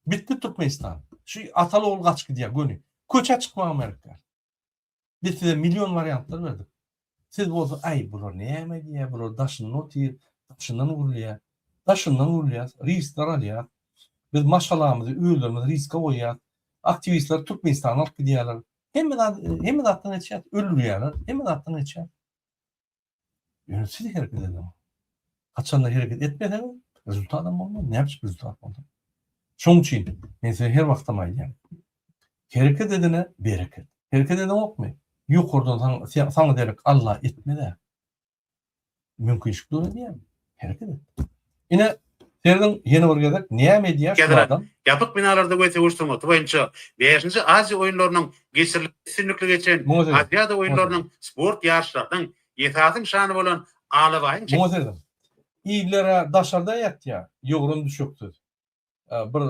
Bitdi Türkmenistan. Şu ataly ogul gaçyp gidýär göni. Köçä çykmagam gerek däl. Biz size million wariantlar berdik. Siz bolsa aý bular näme diýýär, bular daşynda otyr, daşyndan gürleýär. Daşyndan gürleýäs, riskler alýas. Biz maşgalamyzy, özlerimizi riske goýýas. Aktiwistler Türkmenistana alyp gidýärler. Hemme zat, hemme zatdan geçýär, öldürýärler, hemme zatdan geçýär. Ýöne siz hereket ediň. Haçanda hereket etmeseňiz, rezultatam bolmaz, näme üçin rezultat bolsun? Şonuň üçin men size her wagtam aýdýan. Hereket edene bereket. Hereket edeňokmy? Ýokardan saňa, saňa derek Allah etmez-ä. Mümkinçilik döredýär. Hereket et. Ine, serediň ýene bir gezek näme edýär şu adam? Ýapyk binalarda we söweş sungaty boýunça bäşinji Aziýa oýunlarynyň geçirilip üstünlikli geçen Aziada oýunlarynyň sport ýaryşlarynyň esasy nyşany bolan alabaýyň Muňa serediň. Iller-ä daşarda ýatýar, ýogran düşeksiz. Bir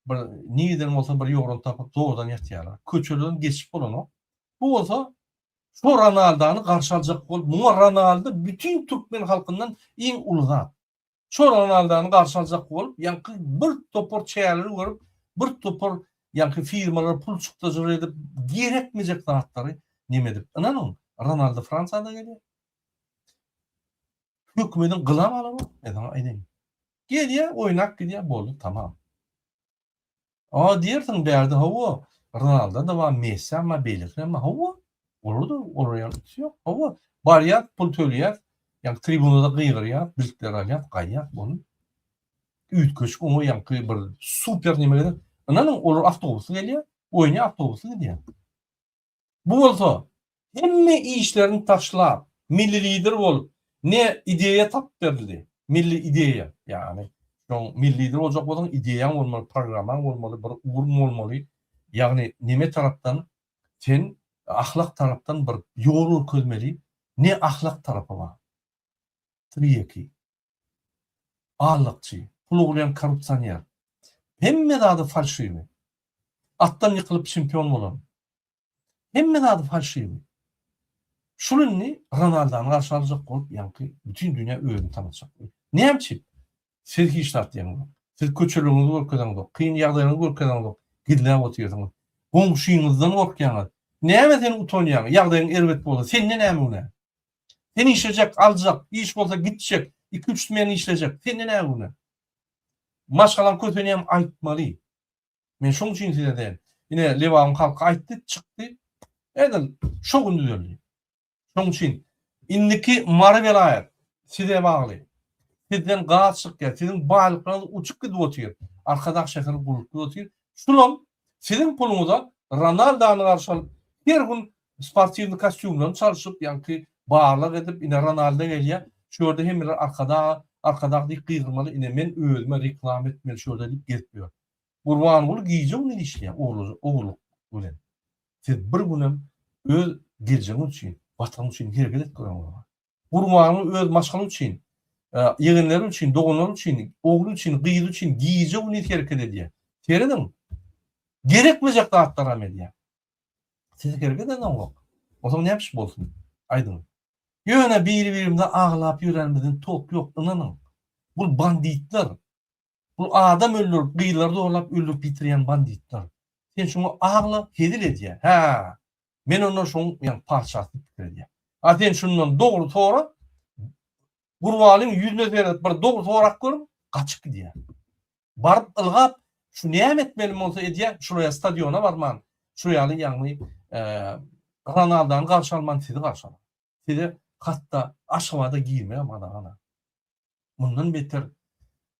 bir nireden bolsa bir ýogran tapyp zordan ýatýarlar. Köçelerden geçip bolanok. Bu bolsa Şo Ronaldany garşy aljak bolup, muňa Ronaldo bütin türkmen halkyndan iň uly zat. Şo Ronaldany garşy aljak bolup, ýaňky bir topar çäreleri görüp, bir topar ýaňky firmalara pul çykdajylar edip, gerekmejek zatlary neme edip. Ynanyň, Ronaldo Fransiýada gelýär. Hökümediň gylam alanok, men saňa aýdaýyn. Gelýär, oýnap gidýär, boldy, tamam. A diýersiň bärde hawa, Ronaldo-da bar, Messiam bar, beýlekilerem bar, hawa, olar-da olar ýaly üsti ýok, hawa, barýas, pul töleýäs, ýaňky tribunada gygyrýas, biltleri alýas, gaýýas, boldy. Üýtgeşik oňa ýaňky bir super neme gerek. Ynanyň, olar awtobusly gelýär, oýnaýar, awtobusly gidýär. Bu bolsa hemme işlerini taşlap, milli lider bolup, ne ideýa tapyp berildi, milli ideýa, ýagny. Şoň milli lider boljak bolsaň ideýaň bolmaly, programmaň bolmaly, bir ugruň bolmaly. Ýagny neme tarapdan sen ahlak tarapdan bir ýol görkezmeli. Ne ahlak tarapy bar. Tirýeki. Allakçy, pul ogurlaýan korrupsioner. Hemme zady falşiwi. Atdan ýykylyp çempion bolan. Hemme zady falşiwi. Şul indi Ronaldany garşy aljak bolup ýaňky bütin dünýä özüni tanatjak bolýar. Näme üçin? Siz hiç zat diýeňzok. Siz köçeleriňizi görkezeňzok, kyn ýagdaýlaryňyzy görkezeňzok, gizläp otyrsyňyz. Goňşyňyzdan gorkýaňyz. Näme sen utanýaň, ýagdaýyň erbet bolsa, sende näme günä? Sen işlejek, aljak, iş bolsa gitjek, iki-üç smen işlejek, sende näme günä? Maşgalaň kösenýän aýtmaly. Men şoň üçin size diýen. Ine Lebabyň halky aýtdy, çykdy. Edil şo gün düzeldi. Şoň üçin indiki Mary welaýat size bagly. Sizden gaz çykýar, siziň baýlyklaryňyz uçup gidip otyr. Arkadag şäheri gurlup gidip otyr. Şulam siziň puluňyza Ronaldany garşy alyp, her gün sportiwnyý kostýumlaryny çalşyp, ýaňky barlag edip, ine Ronaldo gelýär, şu ýerde hemmeler Arkadag, Arkadag diýip gygyrmaly, ine men özüme reklama etmeli şu ýerde diýip gezip ýör. Gurbanguly gije-gündiz işleýär ogurlyk bilen. Siz bir günem öz geljegiňiz üçin, Watanyň üçin hereket edip göreňiz. Gurbanguly öz maşgala üçin, ýegenleri üçin, doganlary üçin, ogly üçin, gyzy üçin gije-gündiz hereket edýär. Serediň, gerekmejek zatlaram edýär. Siz hereket edeňok. Onsoň näme iş bolsun? Aýdyň. Ýöne biri-birimize aglap ýörenimizden tok ýok, ynanyň. Bul banditler. Bul adam öldürip, gyzlary zorlap öldürip ýitirýän banditler. Sen şuňa agla, hezil edýär. Hä. Men ondan şoň ýaňky patyşasy diýip pikir edýän. A sen şundan dogry sora, Gurbalyň ýüzüne seredip bir dogry sorap görüň, gaçyp gidýär. Baryp ylgap, şu näme etmeli bolsa edýär, şular ýaly stadiona barman, şu ýaly ýagny Ronaldony garşy alman sizi garşy alar. Size hatda Aşgabada girmegem gadagan. Mundan beter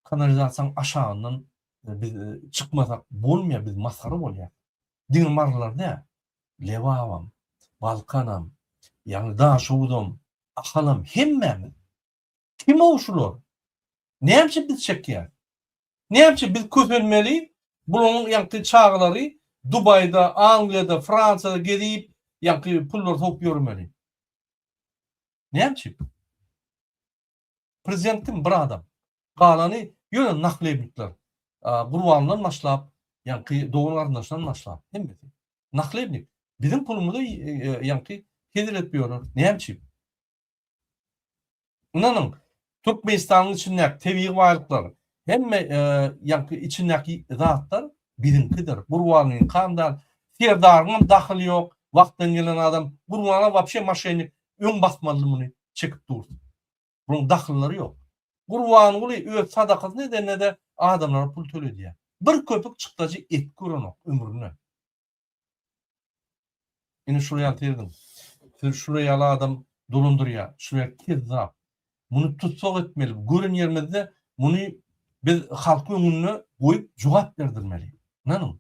kanalizasiýanyň aşagyndan biz çykmasak bolmaýar, biz masgara bolýas. Diňe marylar däl, Lebabam, Balkanam, ýagny Daşoguzam, Ahalam hemmämiz. Kim-ow şular? Näme üçin biz çekýäs? Näme üçin biz kösenmeli? Bularyň ýaňky çagalary Dubaýda, Angliýada, Fransiýada gezip, ýaňky pullary sowup ýörmeli. Näme üçin? Prezident kim? Bir adam. Galany ýöne nahlebnikler. Gurbandan başlap, ýaňky dogan-garyndaşdan başlap, hemmesi. Nahlebnik. Biziň pulumyzy ýaňky hezil edip ýörler. Näme üçin? Ynanyň, Türkmenistanyň içindäki tebigy baýlyklar, hemme ýaňky içindäki zatlar biziňkidir. Gurbanlyňkam däl, Serdaryňam dahyly ýok, wagtdan gelen adam. Gurbanly wapşe moşennik, öň basmalydy muny, çekip dur. Bunuň dahyllary ýok. Gurbanguly öz sadakasyny edende-de adamlara pul töledýär. Bir köpük çykdajy et görenok ömründe. Ine şular ýaly serediň. Siz şular ýaly adam dolandyrýar. Şular ýaly kezzap. Muny tussag etmeli. Gören ýerimizde muny biz halkyň öňünde goýup jogap berdirmeli. Ynanyň.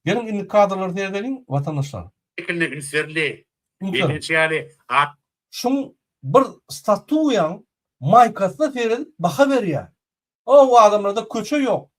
Geliň indi kadrlara seredeliň watandaşlar. Şekiline üns berildi. Bellenişi ýaly, at. Şuň bir statuýaň maýkasyna seredip baha berýär. O adamlarda köçe ýok.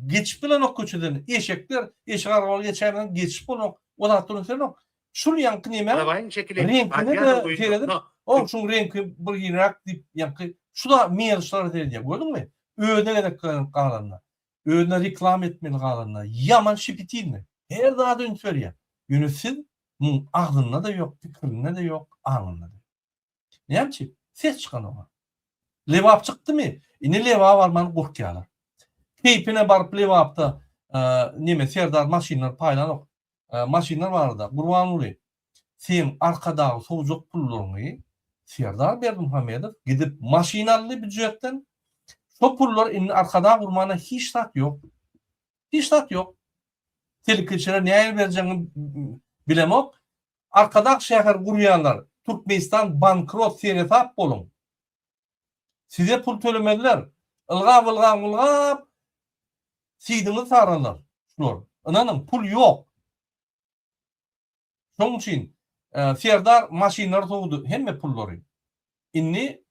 Geçip bilenok köçeden. Eşekler, eşek arabaly geçäýmeseň geçip bolanok. O zatlar ünslenok. Şul ýaňky neme Alabaýyň şekili reňkine-de seredip, o şuň reňki bir hiliräk diýip ýaňky şu-da mýelşlara seredýär. Gördüňmi? Özüne gezek galanda. Özüne reklama etmeli galanda. Ýaman şipitilny. Her zada üns berýär. Ýöne siz muň agzynda-da ýok, pikirinde-de ýok, aňynda-da ýok. Näme üçin? Ses çykanok. Lebap çykdymy? Indi Lebaba barman gorkýarlar. Keýpine baryp Lebapda neme Serdar maşynlar paýlanok. Maşynlar barada Gurbanguly seň Arkadagy sowjak pullaryňy Serdar Berdimuhamedow gidip maşyn aldy býujetden. Şo pullar indi Arkadag gurmana hiç zat ýok. Hiç zat ýok. Telekeçilere nähili berjegiňi bilemok. Arkadag şäher gurýanlar Türkmenistan bankrot seresap boluň. Size pul tölemezler. Ylgap ylgap ylgap sidiňizi sararlar şular. Ynanyň pul ýok. Şoň üçin Serdar maşynlary sowdy hemme pullary. Indi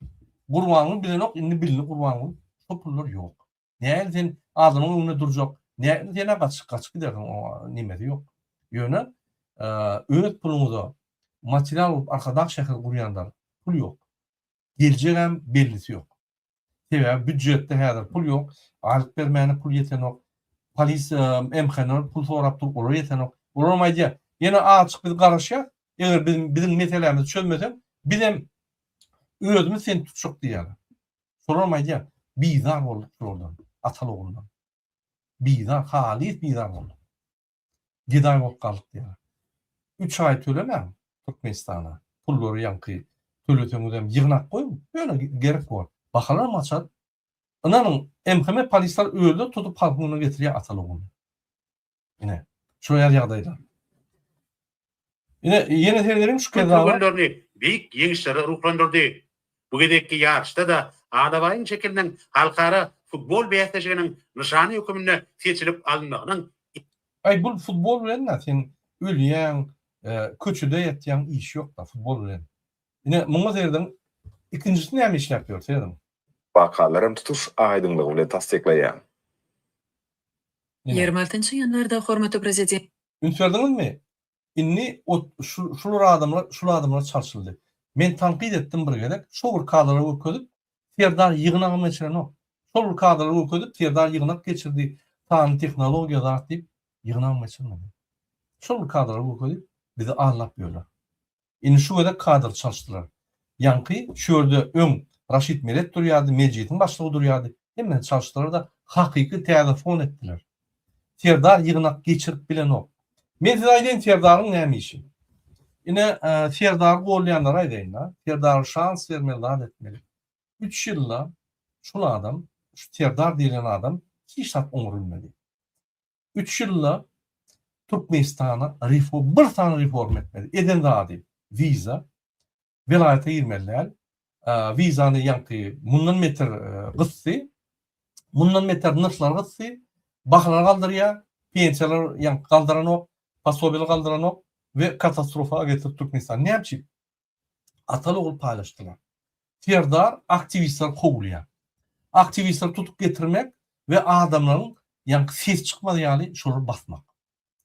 Gurbanguly bilenok indi bildi Gurbanguly. Şo pullar ýok. Nähili sen adamyň öňünde durjak, nähili sen-ä gaçyp gaçyp gidersiň, oňa nemesi ýok. Ýöne öz puluňyza material bolup Arkadag şäheri gurýanlar pul ýok. Geljegem bellisi ýok. Sebäbi býudjetde häzir pul ýok, aýlyk bermäne pul ýetenok, polisiýa, MHN pul sorap dur, olar ýetenok. Olaram aýdýar, ýene azajyk biz garaşýas, eger biz biziň meselämizi çözmeseň, bizem özümiz seni tutjak diýýärler. Şolaram aýdýar, bizar bolduk şulardan, ataly-oguldan. Bizar, halys bizar bolduk. Gedaý bolup galdyk diýýär. Üç aý tölemäň Türkmenistana. Pullary ýaňky töleseňizem ýygnap goýuň. Ýöne gerek bor. Bahalaram gaçar. Ynanyň, MHM polisler özleri tutup halkyň öňüne getirýär ataly-ogluny. Ine, şo ýaly ýagdaýlar. Ine, ýene seredeliň şu kezzaba. Türgenlerini beýik ýeňişlere ruhlandyrdy. Bu gezekki ýaryşda-da Alabaýyň şekiliniň halkara futbol bäsleşiginiň nyşany höküminde seçilip alynmagynyň Aý bul futbol bilen-dä sen ölýäň, köçede ýatýaň işi ýok-da futbol bilen. Ine muňa serediň ikinjisi näme işläp ýör serediň. Wakalaram tutuş aýdyňlygy bilen tassyklaýar. Ine. 26 ýanwarda hormatly Prezidentimiz Üns berdiňizmi? Indi ot şu şular adamlar şul adamlar çalşyldy. Men tankyt etdim bir gezek, şo bir kadrlary görkezip, Serdar ýygnagam geçirenok. Şol bir kadrlary görkezip, Serdar ýygnak geçirdi, sanly tehnologiýa zat diýip, ýygnagam geçirmedi. Şol bir kadrlary görkezip, bizi aldap ýörler. Indi şu gezek kadr çalyşdylar. Ýaňky şu ýerde öň Raşid Meret durýardy, Mejlisiň başlygy durýardy. Hemmesini çalyşdylar-da, hakyky täze fon etdiler. Serdar ýygnak geçirip bilenok. Men size aýdaýyn Serdaryň näme işi. Ine, Serdary gollaýanlara aýdaýyn-da. Serdara şans bermeli, zat etmeli. Üç ýylda şul adam, şu Serdar diýlen adam hiç zat oňarylmady. Üç ýylda Türkmenistana reform, bir sany reform etmedi. Eden zady wiza, welaýata girmeli däl. Wizany ýaňky mundan beter gysdy. Mundan beter nyrhlary gysdy. Bahalary galdyrýar, pensiýalar ýaňky galdyranok, posobiýalar galdyranok we katastrofa getirdi Türkmenistany. Näme üçin? Ataly-ogul paýlaşdylar. Serdar aktiwistleri kowulýar. Aktiwistleri tutup getirmek we adamlaryň ýaňky ses çykmaz ýaly şolary basmak.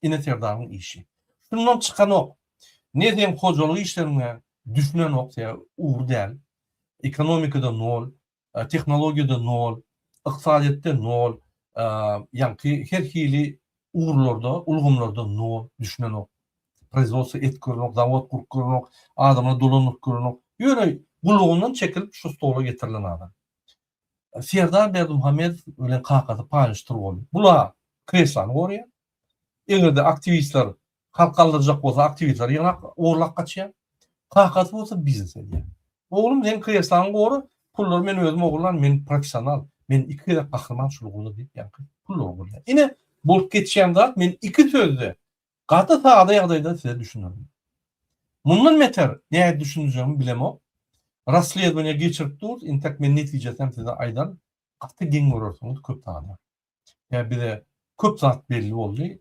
Ine Serdaryň işi. Şundan çykanok. Ne seň hojalyk işleriňe düşünenok sebäbi ugry däl. Ekonomikada nol, tehnologiýada nol, ykdysadyýetde nol, ýaňky her hili ugurlarda, ulgamlarda nol, düşünenok. Proizwodstwo edip görenok, zawod gurup görenok, adamlary dolandyryp görenok. Ýöne gullugyndan çekilip şu stola getirilen adam. Serdar Berdimuhamedow bilen kakasy paýlaşdyr boldy. Bula kreslany goraýar. Eger-de aktiwistler halk galdyrjak bolsa aktiwistler ýygnak ogurlap gaçýar. Kakasy bolsa biznes edýär. Oglum sen kreslany gora, pullary men özüm ogurlan, men professional, men iki gezek gahryman şul ugurda diýip ýaňky pullary ogurlaýar. Ine bolup geçýän zat men iki sözde gaty sada ýagdaýda size düşündirdim. Mundan beter nädip düşündirjegimi bilemok. Rasledowaniýe geçirip durus, intek men netijesini hem size aýdaryn. Gaty geň görersiňiz köp zada. Ýa bize köp zat belli boldy,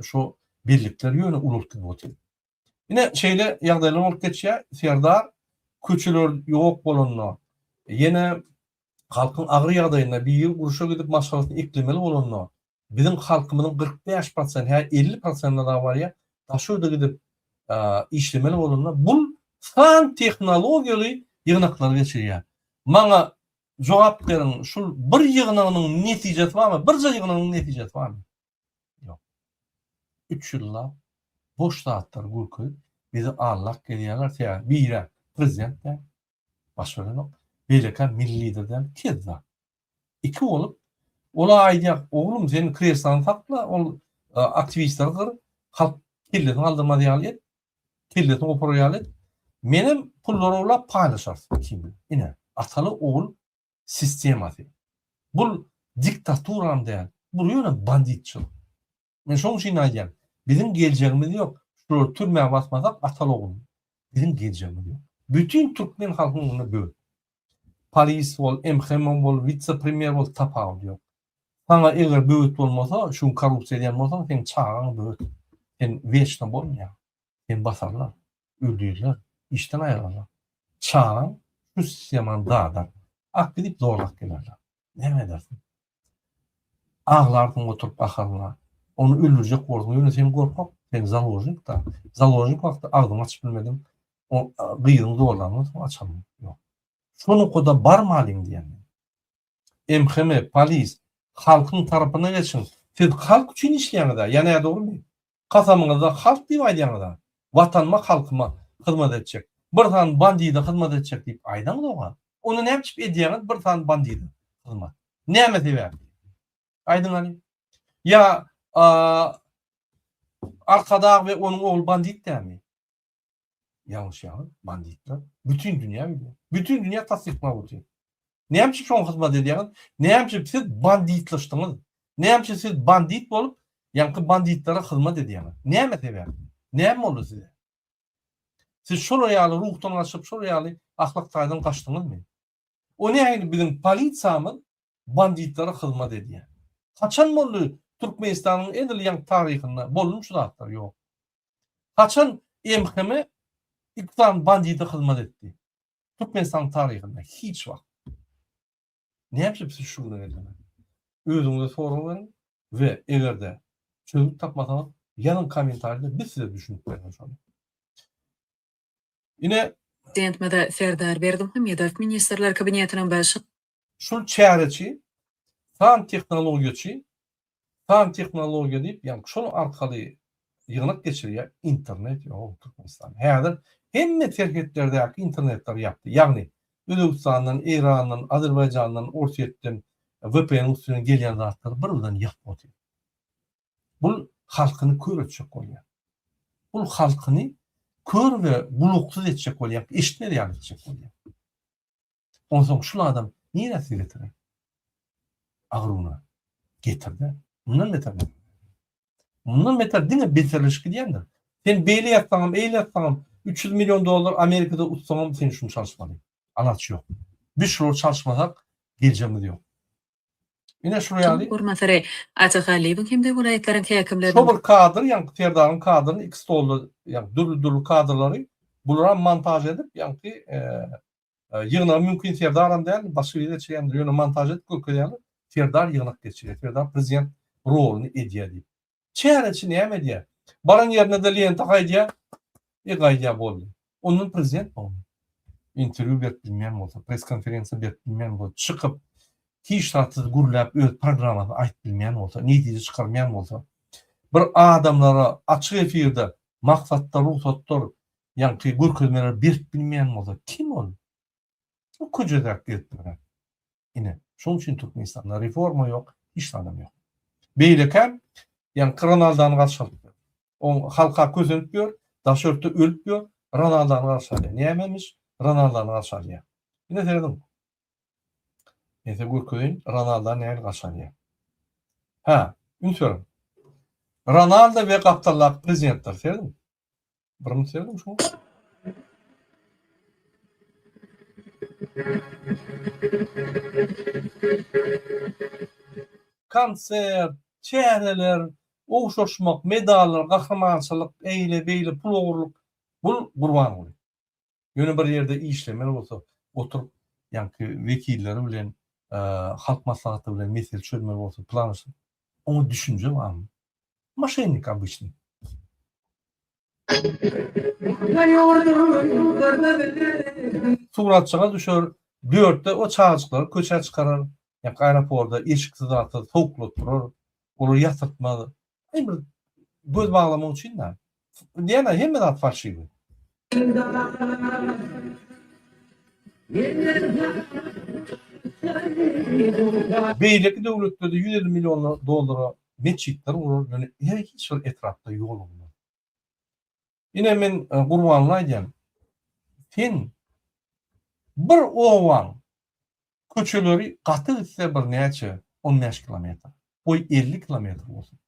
şo bellikler ýöne ulalyp gidip otyr. Ine şeýle ýagdaýlar bolup geçýär. Serdar köçeler ýok bolanda, ýene halkyň agyr ýagdaýynda biri urşa gidip maşgalasyny eklemeli bolanda, biziň halkymyzyň 45 prosent, hä 50 prosentine dagy barýar, daşy ýurda gidip işlemeli bolanda, bul san tehnologiýaly ýygnaklary geçirýär. Maňa jogap beriň, şul bir ýygnagynyň netijesi barmy? Birje ýygnagyň netijesi barmy? Ýok. Üç ýyllap boş zatlary görkezip, bizi aldap gelýärler. Sebäbi biri prezident däl, baş berenok, beýlekä milli lider däl, kezzap. Iki bolup, ola aýdýar, oglum sen kreslony sakla, ol aktiwistleri gyr, halk kellesini galdyrmaz ýaly et, kellesini goparar ýaly et. Menem pullary ogurlap paýlaşarys ikimiz. Ine, ataly-ogul sistemasy. Bul diktaturam däl, bul ýöne banditçilik. Men şoň üçin aýdýan, biziň geljegimiz ýok. Şulary türmä basmasak ataly-ogul biziň geljegimiz ýok. Bütin türkmen halkynyň öňünde böl. Polis bol, MHM bol, witse-premýer bol tapawudy ýok. Saňa eger böwet bolmasa, şu gün korrupsiýa edýän bolsaň, seň çagaň böwet. Sen weçno bolmaýaň. Seni basarlar, öldürirler, işden aýyrarlar. Çagaň şu sistemany dadar. Ak gidip zorlap gelerler. Näme edersiň? Aglarsyň oturyp gaharyňa. Ony öldürjek borsuň, ýöne sen gorkak, sen založnik-da. Založnik wagty agzyňy açyp bilmediň. O gyzyň zorlandan soň açalmy? Ýok. Şo nokada barmalyň diýýän men. MHM, polis, halkyň tarapyna geçiň. Siz halk üçin işleýäňiz-ä, ýa nädogrymy? Kasamyňyzda halk diýip aýdýaňyz-a. Watanyma, halkyma hyzmat etjek. Bir sany bandide hyzmat etjek diýip aýdaňzog-a. Onda näme üçin edýäňiz bir sany bandide hyzmat? Näme sebäpli? Aýdyň hany. Ýa Arkadag we onuň ogly bandit dälmi? Ýalňyşýaňyz, banditler. Bütin dünýä bilýär. Bütin dünýä tassyklap otyr. Näme üçin şoňa hyzmat edýäňiz? Näme üçin siz banditlaşdyňyz? Näme üçin siz bandit bolup, ýaňky banditlere hyzmat edýäňiz? Näme sebäpli? Näme boldy size? Siz şolar ýaly ruhdan gaçyp, şolar ýaly ahlak taýdan gaçdyňyzmy? O nähili biziň polisiýamyz banditlere hyzmat edýär? Haçan boldy Türkmenistanyň edil ýaňky taryhynda boldumy şu zatlar? Ýok. Haçan MHM iki sany bandide hyzmat etdi? Türkmenistanyň taryhynda hiç wagt. Näme üçin siz şu güne geldiňiz? Özüňize sorag beriň we eger-de çözgüt tapmasaňyz ýazyň kommentariýada biz size düşünip bereris şony. Ine Prezidentimiz Serdar Berdimuhamedow Ministrler Kabinetiniň Baş. Şul çäreçi san tehnologiýaçy San tehnologiýa diýip, ýagny şol arkaly ýygnak geçirýär, internet ýok Türkmenistanda. Häzir hemme serhetlerdäki internetleri ýapdy. Ýagny Özbegistandan, Eýrandan, Azerbaýjandan, Orsýetden VPN-iň üsti bilen gelýän zatlary bir-birden ýapyp otyr. Bul halkyny kör etjek bolýar. Bul halkyny kör we gulaksyz etjek bolýar, eşitmez ýaly etjek bolýar. Onsoň şul adam nirä sizi getirer? Agruna getirdi. Mundan beter näme? Mundan beter diňe beterleşip gidýändir. Sen beýle ýatsaňam, eýle ýatsaňam, 300 million dollar Amerikada utsaňam sen şuny çalyşmaly. Alaç ýok. Biz şulary çalyşmasak geljegimiz ýok. Ine şul ýaly. Orunbasary Ata Hallyýewiň hem-de welaýatlaryň häkimleriniň. Şo bir kadr, ýaňky Serdaryň kadryny iki stolda, ýaňky dürli-dürli kadrlary bularam montaž edip, ýaňky Ýygnagy mümkin Serdaram däl, başga biri geçirýändir, ýöne montaž edip görkezýärler, Serdar ýygnak geçirýär, Serdar prezident roluny edýär diýip. Çäreçi näme edýär? Baran ýerine-de lenta gaýdýar, e gaýdýar boldy. Ondan prezident bolmy? Interwýu berip bilmeýän bolsa, press-konferensiýa berip bilmeýän bolsa, çykyp hiç zatsyz gürläp öz programmasyny aýdyp bilmeýän bolsa, netije çykarmaýan bolsa, bir adamlara açyk efirde maksatlar, rugsatlar ýaňky görkezmeleri berip bilmeýän bolsa kim ol? O köjedäki gezip ýören. Ine, şonuň üçin Türkmenistanda reforma ýok, hiç zadam ýok. Beýlekäm, ýaňky Ronaldany garşy alyp ýör. Oň halka kösenip ýör, daşy ýurtda ölüp ýör, Ronaldany garşy alýar. Nämemiş? Ronaldany garşy alýar. Ine serediň. Men size görkezeýin, Ronaldany nähili garşy alýar. Hä, üns beriň. Ronaldo we gapdaldaky prezidentler, serediň. Bir minut serediň şoňa. Konsert, çäreler, ogşaşmak, medallar, gahrymançylyk, eýle, beýle, pul ogurlyk. Bul Gurbanguly. Ýöne bir ýerde işlemeli bolsa, oturyp, ýaňky wekilleri bilen, halk maslahaty bilen mesele çözmeli bolsa, plan oňa düşünje barmy? Moşennik obyçnyý. Suratjyga düşer, dörtde o çagajyklary köçä çykarar, ýa aeroporda eşiksiz zatsyz sowuklatdyrar, olary ýatyrtmaz. Aý bir göz baglamak üçin däl. Diýýän hemme zat falşiwi. Beýleki döwletlerde 150 million dollara metjitler gurar, ýöne hiç bir etrapda ýol gurmaz. Ine men Gurbanly aýdýan. Sen bir obaň köçeleri gaty gitse bir näçe 15 kilometr. Goý 50 kilometr bolsun.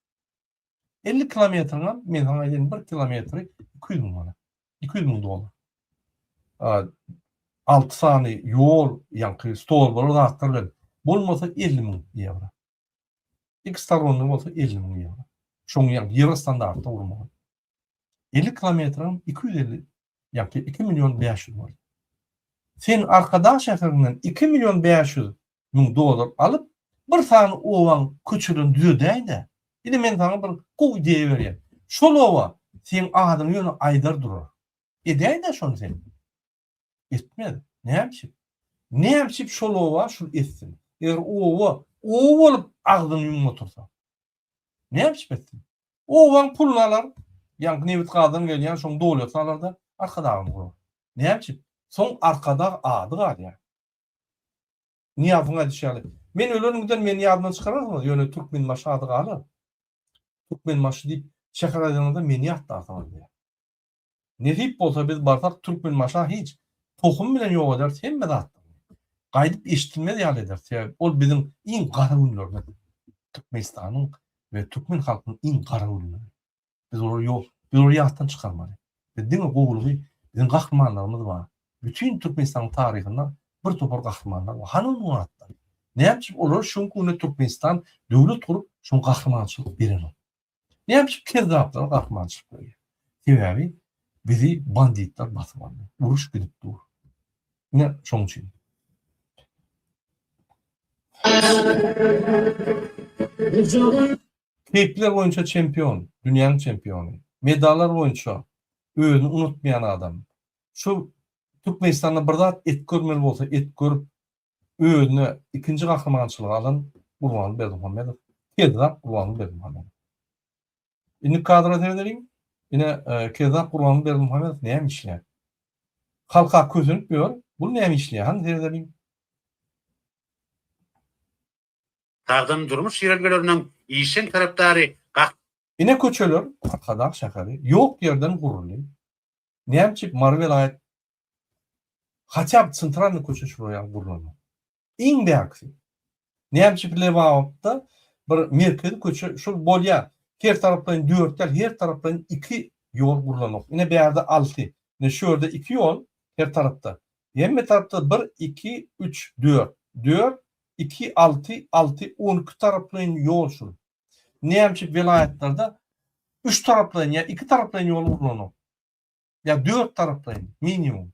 50 kilometriňem men saňa aýdaýyn bir kilometri 200 müň manat. 200 müň dollar. 6 sany ýol, ýaňky stolbalar zatlar bilen bolmasa 50 müň ýewro. Iki storonny bolsa 50 müň ýewro. Şoň ýaňky ýewro standartda gurmaly. 50 kilometriň 250 ýaňky 2 million 500 bolýar. Sen Arkadag şäherinden 2 million 500. müň dollar alyp, bir sany obaň köçelerini düzedäý-dä. Ine men saňa bir gowy ideýa berýän. Şol oba seň adyňy ýöne aýdar durar. Edäý-dä şony sen. Etmez. Näme üçin? Näme üçin şol oba şul etsin? Eger oba oba bolup agzyny ýumup otursa. Näme üçin etsin? Obaň puluny alar, ýaňky nebit-gazdan gelýän şoň dolýasyny alar-da, Arkadagyny gurar. Näme üçin? Soň Arkadag ady galýar. Nyýazowyň aýdyşy ýaly, men ölenimden meni ýadyndan çykararsyňyz, ýöne Türkmenbaşy ady galar. Türkmenbaşy diýip şäher aýdanyňyzda meni ýatlarsyňyz diýýär. Nesip bolsa biz barsak Türkmenbaşa hiç tohum bilen ýok ederis hemme zatlaryny. Gaýdyp eşidilmez ýaly ederis. Sebäbi ol biziň iň gara günlerimiz. Türkmenistanyň we türkmen halkynyň iň gara günleri. Biz olary ýok, biz olary ýatdan çykarmaly. Biz diňe gowulygy, biziň gahrymanlarymyz bar. Bütin Türkmenistanyň taryhynda bir topar gahrymanlar bar. Hany onuň atlary? Näme üçin olar şu günki günde Türkmenistan döwlet gurup, şoň gahrymançylyk berenok? Näme üçin kezzaplara gahrymançylyk berýär? Sebäbi bizi banditler basyp aldy. Uruş gidip dur. Ine şoň üçin. Keýpler boýunça çempion, dünýäniň çempiony. Medallar boýunça özüni unutmaýan adam. Şu Türkmenistanda bir zat et görmeli bolsa et görüp özüne ikinji gahrymançylygy alan Gurbanguly Berdimuhamedow. Kezzap Gurbanguly Berdimuhamedow. Indi kadra seredeliň. Ine Kezzap Gurbanguly Berdimuhamedow näme işleýär? Halka kösenip ýör. Bu näme işleýär? Hany seredeliň. Sagdyn durmuş ýörelgeleriniň işjeň tarapdary Gah. Ine köçeler Arkadag şäheri ýok ýerden guruldy. Näme üçin Mary welaýat haçap tsentralnyý köçe şular ýaly gurlanok. Iň bärkisi. Näme üçin Lebapda bir merkezi köçe şul bolýar. Her taraplaýyn dört däl her taraplaýyn iki ýol gurlanok. Ine bärde alty. Ine şu ýerde iki ýol her tarapda. Hemme tarapda bir, iki, üç, dört. Dört, iki, alty, alty, 12 taraplaýyn ýol şul. Näme üçin welaýatlarda üç taraplaýyn ýa iki taraplaýyn ýol gurlanok? Ýa dört taraplaýyn minimum.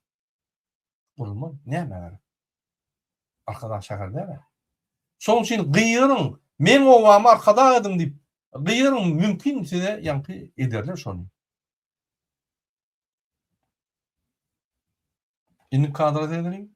Gurulmaz. Nämä gerek? Arkadag şäher däl. Şonuň üçin gygyryň, meň obamy Arkadag ediň diýip gygyryň, mümkin size ýaňky ederler şony. Indi kadra seredeliň.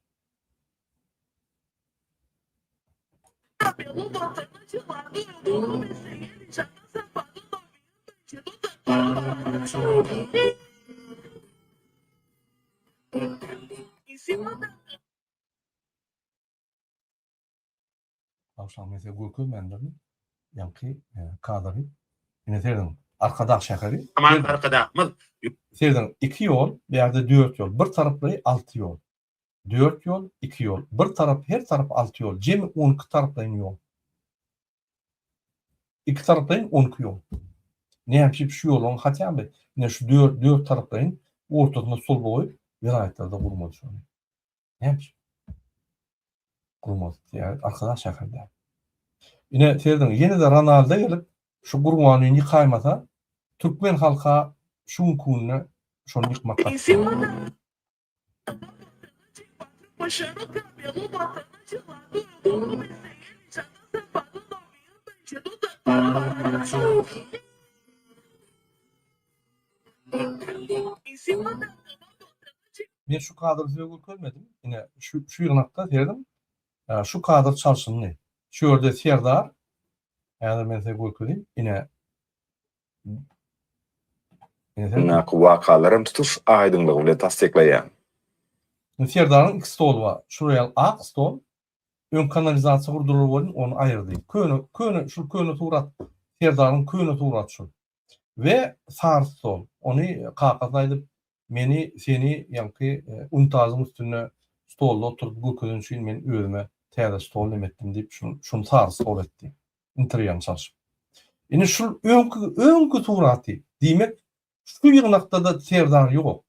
Agşam men size görkezmändirin. Ýaňky kadry. Ine serediň. Arkadag şäheri. Aman Arkadagymyz. Serediň, iki ýol, bu ýerde dört ýol. Bir taraplaýy alty ýol. Dört ýol, iki ýol. Bir tarap, her tarap alty ýol. Jemi 12 taraplaýyn ýol. Iki taraplaýyn 12 ýol. Näme üçin şu ýoluň hatýa by ine şu dört, dört taraplaýyn ortasynda stolba goýup welaýatlarda gurmaly şony. Näme üçin? Gurmaz. Ýa Arkadag şäherde. Ine serediň, ýene-de Ronaldo gelip şu Gurbanyny ýykaýmasa, türkmen halka şu günki günde şony ýykmak gaty kyn. Men şu kadry size görkezmedim. Ine şu şu ýygnakda serediň. Şu kadr çalşyndy. Şu ýerde Serdar Häzir men size görkezeyim. Ine Daky wakalaram tutuş aýdyňlygy bilen tassyklaýar. Serdaryň iki stoly bar. Şular ýaly ak stol. Öň kanalizasiýa gurdular welin ony aýyrdy. Köne köne şul köne surat Serdaryň köne suraty şul. We sary stol. Ony kakasyna aýdyp, meni, seni ýaňky unitazyň üstünde stolda oturyp görkezen üçin men özüme täze stol neme etdim diýip, şuny sary stol etdi. Interýerini çalşyp. Indi şul öňki öňki suraty. Diýmek, şu ýygnakda-da Serdar ýok.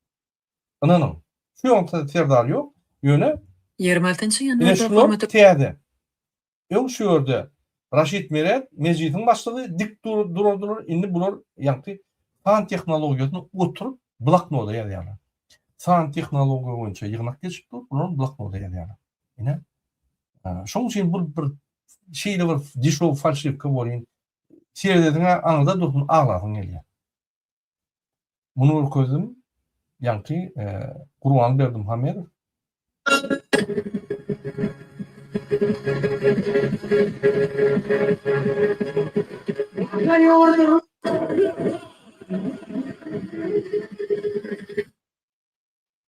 Ynanyň. Şu ýygnakda Serdar ýok. Ýöne 26-njy ine ýanwarda şular hormatly täze. Öň şu ýerde Raşid Mered mejlisiň başlygy dik durardylar, indi bular ýaňky san tehnologiýasyny oturyp bloknoda ýazýarlar. San tehnologiýa boýunça ýygnak geçip dur, bular bloknoda ýazýarlar. Ine. Şoň üçin bu bir şeýle bir dişow falşiwka bolýan. Seredesiňe aňyrda dursun aglasyň gelýär. Muny görkezdim. Ýaňky Gurban Berdimuhamedow.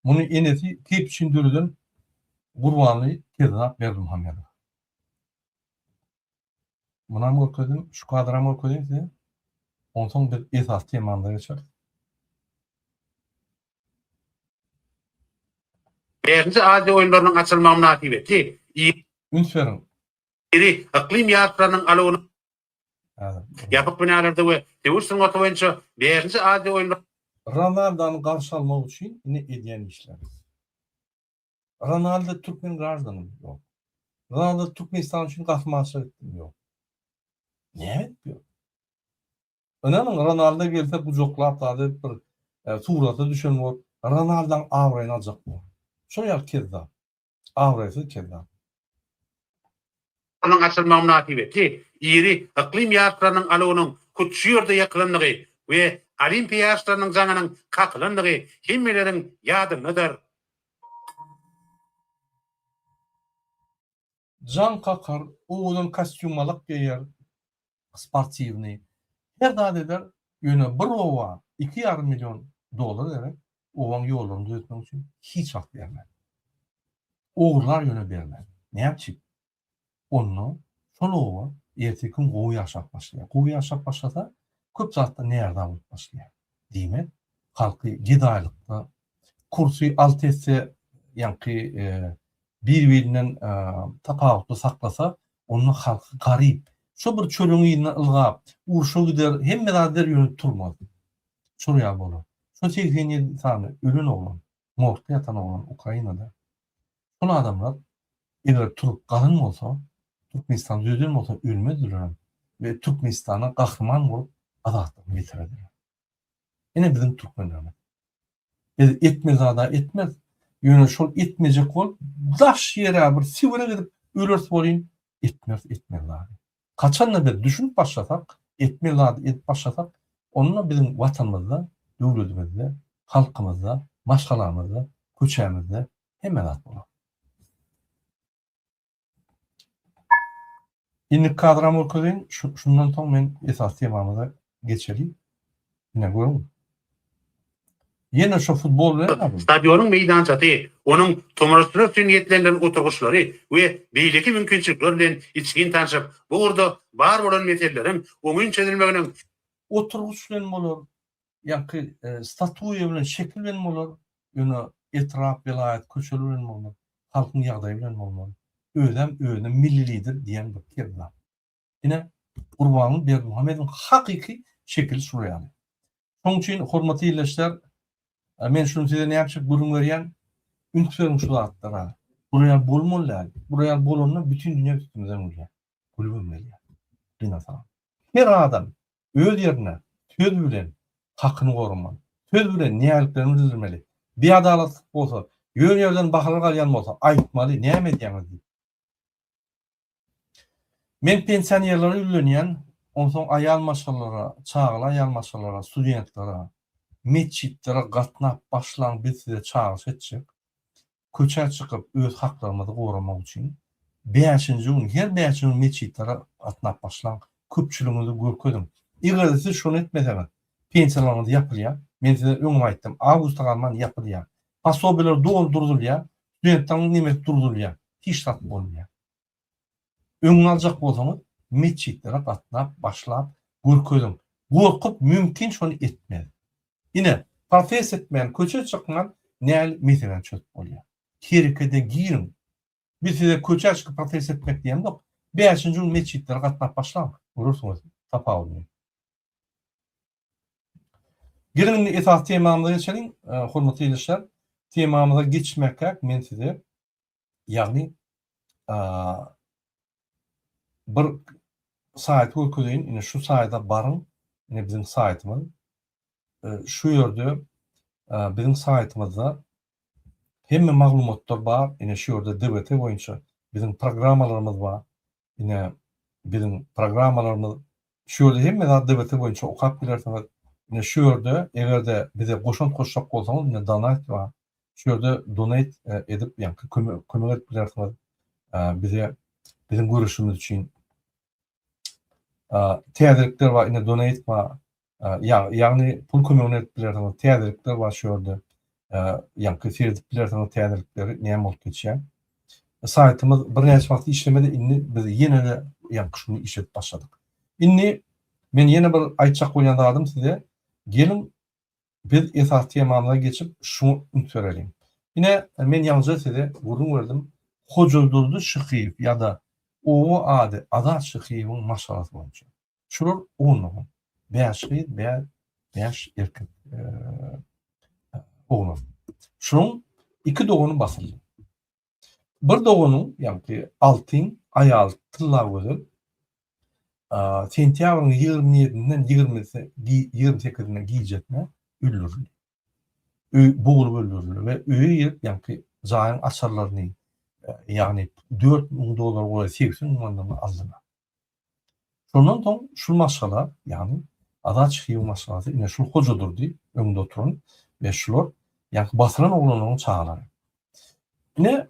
Muny enesi keýp üçin döreden Gurbanly Kezzap Berdimuhamedow. Munam görkezdim, şu kadram görkezeyim size. Onsoň biz esasy temamyza geçeris. Bäşinji Aziýa oýunlarynyň açylmagy mynasybetli Üns beriň. iri yklym ýaryşlarynyň alawyny ýapyk binalarda we söweş sungaty boýunça Bäşinji Aziýa oýunlarynyň Ronaldony garşy almak üçin ine edýän işleri. Ronaldo türkmen graždanymy? Ýok. Ronaldo Türkmenistan üçin gahrymançylyk etdimi? Ýok. Näme edip ýör? Ynanyň Ronaldo gelse gujaklap zat edip bir surata düşen bolup Ronaldoň abraýyny aljak bor. Şol ýaly kezzap. Abraýsyz kezzap. Onuň açylmagy mynasybetli iri yklym ýaryşlarynyň alawynyň hut şu ýerde ýakylandygy we Olimpiýa ýaryşlarynyň jaňynyň kakylandygy hemmeleriň ýadyndadyr. Jaň kakar, owadan kostýumalak geýer, sportiwnyý, her zat eder, ýöne bir oba 2,5 million dollar gerek, obaň ýollaryny düzetmek üçin hiç wagt bermez. Ogurlar ýöne bermez. Näme üçin? Onda şol oba erteki gün gowy ýaşap başlaýar. Gowy ýaşap başlasa, köp zatdan närza bolup başlaýar. Diýmek, halky gedaýlykda, kursy alt etse, ýaňky bir-birinden tapawutly saklasa, onda halky garyp, şo bir çölüň yzyndan ylgap, urşa gider, hemme zat eder, ýöne turmaz. Şol ýaly bolar. Şo 87 sany ölen oglan, morgda ýatan oglan Ukrainada. Şol adamlar eger turup galan bolsa, Türkmenistany düzeden bolsa ölmezdilerem we Türkmenistana gahryman bolup azatlygyny getirerdiler. Ine biziň türkmenlerimiz. Biz etmeli zada etmez. Ýöne şol etmejek bolup daş ýere bir Sibire gidip öleris welin etmeris etmeli zady. Haçanda biz düşünip başlasak, etmeli zady edip başlasak, onda biziň Watanymyzda, döwletimizde, halkymyzda, maşgalamyzda, köçämizde hemme zat bolar. Indiki kadram görkezeýin, şundan soň men esasy temamyza geçeli. Ine görüň. Ýene şo futbol bilen bu. Stadionyň meýdançasy, onuň tomaşaçylar üçin niýetlenilen oturgyçlary we beýleki mümkinçilikler bilen içgin tanşyp, bu ugurda bar bolan meseleleriň oňyn çözülmeginiň Oturgyç bilen bolar, ýaňky statuýa bilen, şekil bilen bolar, ýöne etrap, welaýat, köçeler bilen bolmaz, halkyň ýagdaýy bilen bolmaly. Özem özüne milli lider diýen bir kezzap. Ine, Gurbanguly Berdimuhamedowyň hakyky şekili şular ýaly. Şonuň üçin, hormatly ildeşler, men şuny size näme üçin gürrüň berýän, üns beriň şu zatlara. Bular ýaly bolmaly däl. Bular ýaly bolanda bütin dünýä üstümizden gülýär. Gülübem gelýär. Gynansagam. Her adam öz ýerinde söz bilen hakyny goramaly. Söz bilen nägiliklerini bildirmeli. Biadalatlyk bolsa, ýöne ýerden bahalar galýan bolsa, aýtmaly, näme edýäňiz diýip. Men pensionerlere ýüzlenýän, onsoň aýal maşgalalara, çagaly aýal maşgalalara, studentlere, metjitlere gatnap başlaň biz size çagyryş etjek. Köçä çykyp öz haklarymyzy goramak üçin bäşinji gün, her bäşinji gün metjitlere gatnap başlaň, köpçüligiňizi görkeziň. Eger-de siz şony etmeseňiz, pensiýalaryňyz ýapylýar. Men size öňem aýtdym, awgusta galman ýapylýar. Posobiýalar doly durdulýar, studentleriň nemesi durdulýar. Hiç zat bolmaýar. Öňüni aljak bolsaňyz, metjitlere gatnap başlap görkeziň. Gorkup mümkin şony etmez. Ine, protest etmän, köçe çykman näl meseläni çözüp bolýar. Herekede giriň. Biz size köçä çykyp protest etmek diýemzok. Bäşinji gün metjitlere gatnap başlaň, görersiňiz tapawudyny. Geliň indi esasy temamyza geçeliň, hormatly ildeşler. Temamyza geçmekkäk men size ýagny bir saýty görkezeýin. Ine şu saýta baryň. Ine biziň saýtymyz. Şu ýerde biziň saýtymyzda hemme maglumatlar bar. Ine şu ýerde DWT boýunça. Biziň programmalarymyz bar. Ine, biziň programmalarymyz şu ýerde hemme zat DBT boýunça okap bilersiňiz. Ine şu ýerde eger-de bize goşant goşjak bolsaňyz, ine donate bar. Şu ýerde donate edip, ýaňky kömek kömek edip bilersiňiz. Bize biziň göreşimiz üçin. Täzelikler bar, ine donate bar. Ýagny pul kömegini edip bilersiňiz. Täzelikler bar şu ýerde. Ýaňky seredip bilersiňiz täzelikleri näme bolup geçýär. Saýtymyz birnäçe wagt işlemedi, indi biz ýene-de ýaňky şuny işledip başladyk. Indi men ýene bir aýtjak bolýan zadym size, geliň biz esasy temamyza geçip şuňa üns bereliň. Ine men ýaňyja size gürrüň berdim, Hojadurdy Şyhyýew ýa-da oba ady Azat Şyhyýewiň maşgalasy boýunça. Şular on dogan. Bäş gyz, bäş erkek oglan. Şunuň iki dogany basyldy. Bir doganyň, ýagny Altyň aýaly Tyllagözel sentýabryň ýigrimi ýedinden ýigrimi sekizine gijesine öldürildi. Öý bogulyp öldürildi we öýe girip, ýagny jaýyň açarlaryny, ýagny 4000 dollara golaý 80 müň mandaryny aldylar. Şondan soň şul maşgala, ýagny Azat Şyhyýewiň maşgalasy, ine şul Hojadurdy öňde oturan we şular, ýagny basylan oglanlaryň çagalary. Ine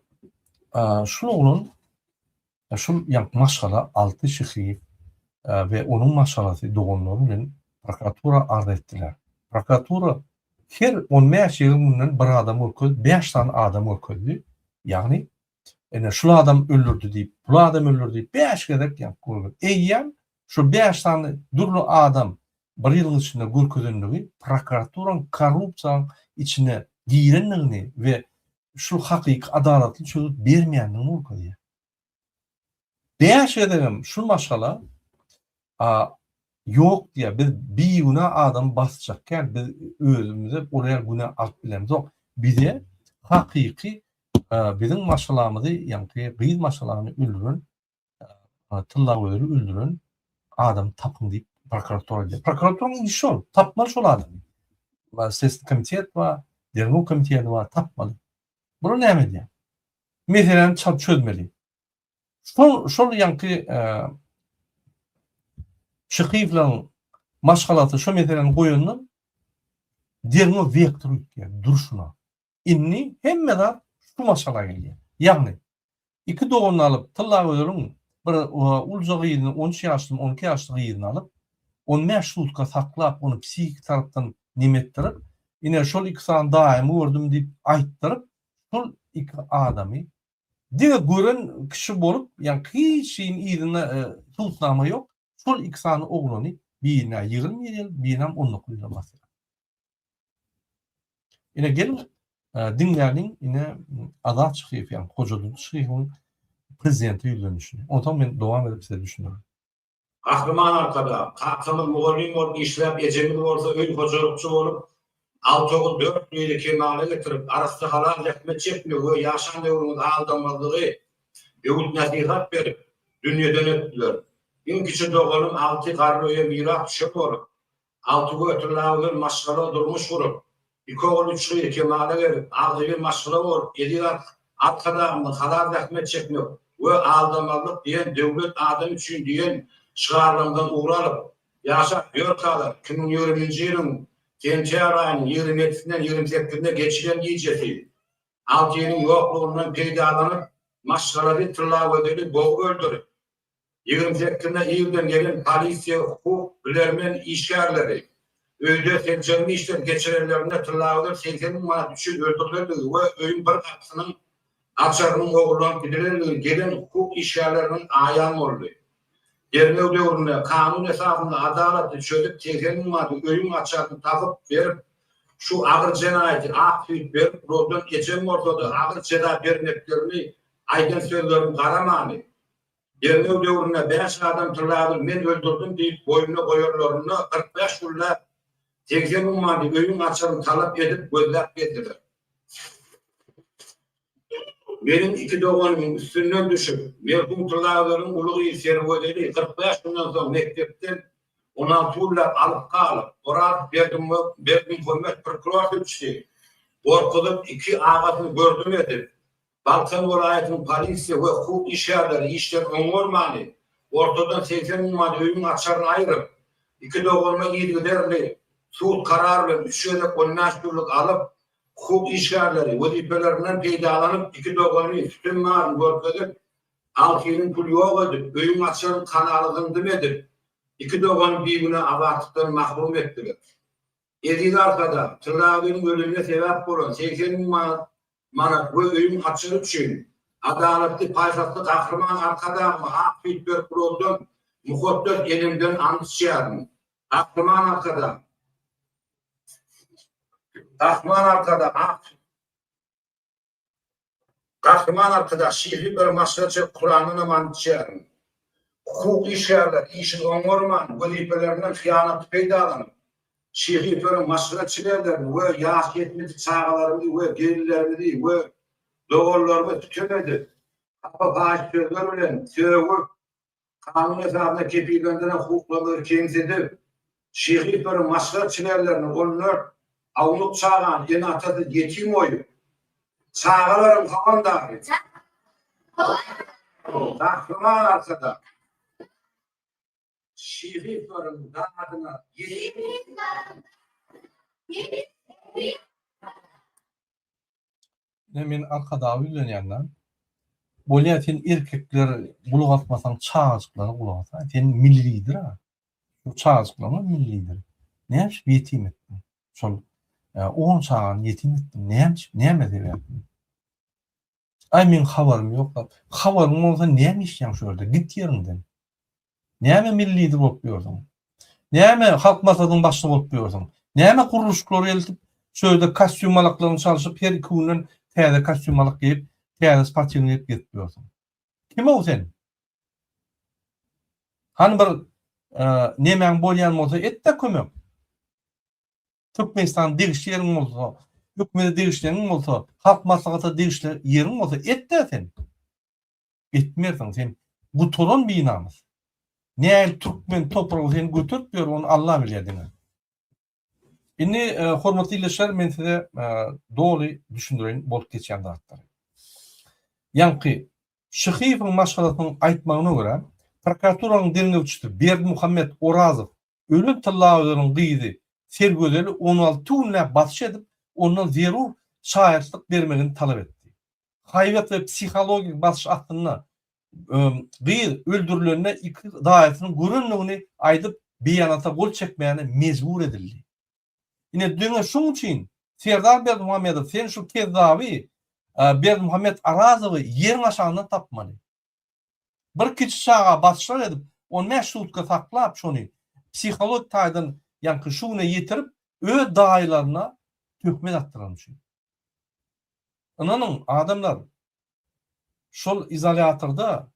şul oglan, şul ýagny maşgala Alty Şyhyýew we onuň maşgalasy doganlary bilen prokuratura arz etdiler. Prokuratura her on bäş-ýigrimi günden bir adam görkezip, bäş sany adam görkezdi. Ýagny Ine şul adam öldürdi diýip, bul adam öldürdi diýip bäş gezek ýaňky görkezdi. Eýýäm şu bäş sany dürli adam bir ýylyň içinde görkezenligi prokuraturaň korrupsiýaň içine girendigini we şu hakyky adalatly çözgüt bermeýändigini görkezýär. Bäş gezegem şu maşgala a ýok diýýär biz bigünä adamy basjak kän biz özümize ol ýaly günä alyp bilemzok. Bize hakyky biziň maşgalamyzy ýaňky gyz maşgalany öldüren Tyllagözeli öldüren adamy tapyň diýip prokuratura aýdýar. Prokuraturanyň işi şol, tapmaly şol adamy. Slestweniý komitet bar, derňew komiteti bar, tapmaly. Bular näme edýär? Meseläni çalt çözmeli. Şol şol ýaňky Şyhyýewleriň maşgalasy şo meseläni goýandan derňew wektory üýtgeýär durşuna. Indi hemme zat şu maşgala gelýär. Ýagny, iki doganyny alyp, Tyllagözeliň bir uluja gyzyny, on üç ýaşlymy, on iki ýaşly gyzyny alyp, on bäş sutka saklap, ony psihiki tarapdan neme etdirip, ine, şol iki sany daýymy gördüm diýip aýtdyryp, şol iki adamy diňe gören kişi bolup, ýagny hiç hili yzynda subutnama ýok, şol iki sany oglany birine 21 ýyl, birinem 19 ýyla basýar. Ine geliň diňläliň ine Azat Şyhyýew ýagny Hojadurdy Şyhyýewiň prezidente ýüzlenişini. Onsoň men dowam edip size düşündirerin. Gahryman Arkadag, kakamyz mugallym bolup işläp, ejemiz bolsa öý hojalykçy bolup, alty ogul dört gyzy kemala getirip, arassa halal zähmet çekmegi we ýaşan döwrüňizi aldamazlygy öwüt-nesihat berip, dünýeden ötdüler. Iň kiçi doganym Alty garry öýe mirasdüşer bolup, Alty götürläwler maşgala durmuş gurup, iki ogul, üç gyz kemala gelip, agzybir maşgala bolup, eziz Arkadagymyzyň Halal zähmet çekmek we aldamazlyk diýen döwlet adam üçin diýen şygarlaryndan ugur alyp, ýaşap ýörkalar, 2020-nji ýylyň sentýabr aýynyň ýigrimi ýedisinden ýigrimi sekizine geçilen gijesi Altynyň ýoklugyndan peýdalanyp, maşgalasy Tyllagözeli bogup öldürip, Ýigrimi sekizinde irden gelen polisiýa hukuk bilermen işgärleri öýde seljerme işleri geçirenlerinde Tyllagözel 80 müň manat üçin öldürilendigi we öýüň bir gapysynyň açarynyň ogurlanyp gidilendigi gelen hukuk işgärleriniň aýan boldy. Derňew döwründe kanun esasynda adalatly çözüp 80 müň manady öýüň açaryny tapyp berip şu agyr jenaýaty ak süýt berip ulaldan ejem bolsada agyr jeza bermeklerini aýdan sözlerim garamany Derňew döwründe bäş adam Tyllagyl men öldürdim diýip boýnuna goýanlarynda 45 günläp 80 müň manady öýüň açaryny talap edip gözläp gezdiler. Meniň iki doganymyň üstünden düşüp, merhum Tyllagözeliň uly gyzy Sergözeli 45 günden soň mekdepden 16 günläp alyp galyp, Oraz Berdimuhamet prokuror sülçüsi gorkuzyp iki agasyny gördüm edip, Balkan welaýatynyň polisiýa we hukuk işgärleri işden oňarmany, ortadan 80 müň manat öýüň açaryny aýryp, iki doganyma yzygiderli sud karary bilen üç gezek on bäş ýyllyk alyp, hukuk işgärleri wezipelerinden peýdalanyp iki dogany sütem baryny görkezip, altynyň pul ýok edip, öýüň açaryny kanala zyňdym edip, iki dogany bigünä azatlykdan mahrum etdiler. Eziz Arkadag, Tyllagyň ölümine sebäp bolan 80 müň manat manat we öýüň açary üçin adalatly, paýhasly Gahryman Arkadagyma ak süýt berip ulaldan mukaddes enemden ant içýärin. Gahryman Arkadag! Gahryman Arkadag ak Gahryman Arkadag şyhy bir maşgalaça Kurandanam ant içýärin. Hukuk işgärleri işini oňarman, wezipelerinden hyýanatly peýdalanyp, şyhy maşgala çilerlerini we ýaş ýetmedik çagalarymyzy we gelinlerimizi we doganlarymy sütem edip, hapa-paýyş sözler bilen sögüp, Kanun esasynda kepillendirilen hukuklarymyzy kemsidip, şehitleriň maşgala çilerlerini 14 awnuk çagany ene-atasyz ýetim goýup, çagalaryň howandary Gahryman Arkadag şehitleriň dadyna ýetim Ine men Arkadaga ýüzlenýän-dä. Bolýa sen erkekler gulak asmasaň çagajyklara gulak as. Sen milli lider-a. Şu çagajyklaryňam milli lideri. Näme üçin ýetim etdiň? Şol on çagany ýetim etdiň. Näme üçin? Näme sebäpli? Aý meň habarym ýok. Habaryň bolsa näme işleýäň şu ýerde? Git ýeriňden. Näme milli lider bolup ýörsüň? Näme Halk Maslahatynyň başlygy bolup ýörsüň? Näme gurluşyklary eltip, şu ýerde kostýum-malaklaryňy çalşyp, her iki günden täze kostýum-malak geýip, täze sportiwnyý geýip gezip ýörsüň? Kim-ow sen? Hany bir nemäň bolýan bolsa et-de kömek. Türkmenistana degişli ýeriň bolsa, hökümete degişli ýeriň bolsa, Halk Maslahata degişli ýeriň bolsa et-de sen. Etmersiň sen gutaran binamys. Näl türkmen topragy seni göterip ýör ony Alla bilýär diňe. Indi hormatly ildeşler men size doly düşündireýin bolup geçýän zatlary. Ýaňky Şyhyýewiň maşgalasynyň aýtmagyna görä, prokuraturanyň derňewçisi Berdimuhamet Orazow ölen Tyllagözeliň gyzy Sergözeli 16 günläp basyş edip, ondan zerur şaýatlyk bermegini talap etdi. Haýbat we psihologik basyş astynda gyz öldürilende iki daýysynyň görendigini aýdyp, beýanata gol çekmäne mejbur edildi. Ine diňe şuň üçin Serdar Berdimuhamedow sen şu kezzaby Berdimuhamet Arazowy ýeriň aşagyndan tapmaly. Bir kiçi çaga basyşlar edip, on bäş sutka saklap şony psihologik taýdan ýaňky şu güne ýetirip öz daýylaryna töhmet atdyrany üçin. Ynanyň, adamlar, şol izolýatorda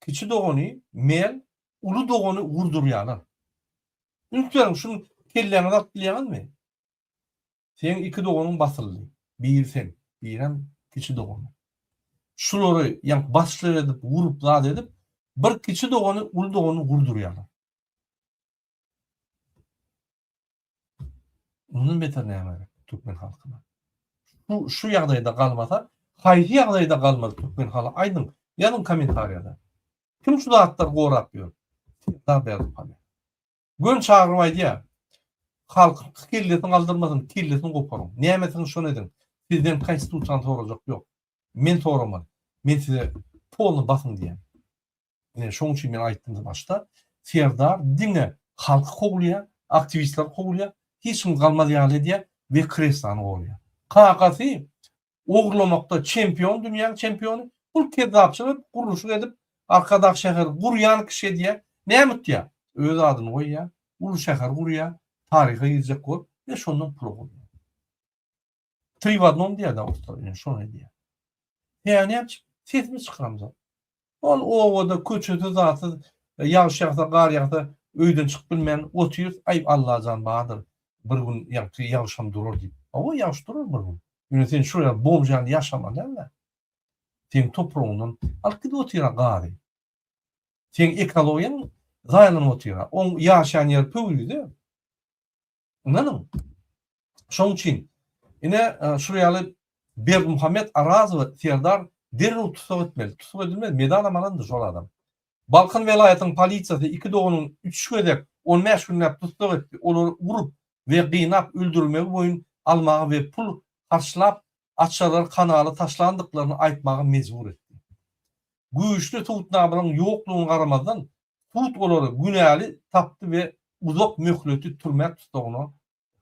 kiçi dogany Mel, uly dogany gurdurýarlar. Üns beriň, şuny kelläňize alyp bilýäňizmi? Seň iki doganyň basyldy. Biri sen, birem kiçi dogany. Şulary ýaňky basyşlar edip, urup, zat edip, bir kiçi dogany uly dogany gurdurýarlar. Mundan beter näme gerek türkmen halkyna? Şu şu ýagdaýda galmasa, haýsy ýagdaýda galmaly türkmen halky aýdyň, ýazyň kommentariýada. Kim şu zatlary gorap ýör? Serdar Berdimuhamedow. Gön çagyryp aýdýar. Halkyň kellesini galdyrmasyn, kellesini goparyň. Nämesini şony ediň. Sizden konstitusiýany sorajak ýok. Men soramaly. Men size polny basyň diýýän. Ine şoň üçin men aýtdym başda, Serdar diňe halky kowlaýar, aktiwistleri kowlaýar, hiç kim galmaz ýaly edýär we kreslany goraýar. Kakasy ogurlamakda çempion dünýäň çempiony, bul kezzapçylyk edip, gurluşyk edip, Arkadag şäheri gurýan kişi edýär. Näme utýar? Öz adyny goýýar, uly şäher gurýar, taryha girjek bolup we şondan pul ogurlaýar. Tri w odnom diýýär-de orslar, ine şony edýär. Ýa näme üçin sesimi çykaramzok. Ol obada köçesiz zatsyz ýagyş ýagsa gar ýagsa öýden çykyp bilmän otyrys aý Allajan bardyr bir gün ýagty ýagyşam durar diýip. Hawa ýagyş durar bir gün. Ýöne sen şol ýaly bomž ýaly ýaşamaly däl-de. Seň topragyňdan alyp gidip otyr-a gazy. Seň ekologiýaň zaýalanyp otyr-a. Oň ýaşaýan ýeri Pöwrize. Ynanyň. Şoň üçin ine şul ýaly Berdimuhamet Arazowy Serdar derrew tussag etmeli. Tussag edilmez, medalam alandyr şol adam. Balkan welaýatynyň polisiýasy iki doganyň üç gezek on bäş günläp tussag etdi, olary urup we gynap öldürmegi boýun almaga we pul harçlap açarlary kanala taşlandyklaryny aýtmaga mejbur etdi. Güýçli subutnamalaryň ýoklugyna garamazdan, sud olary günäli tapdy we uzak möhletli türme tussagyna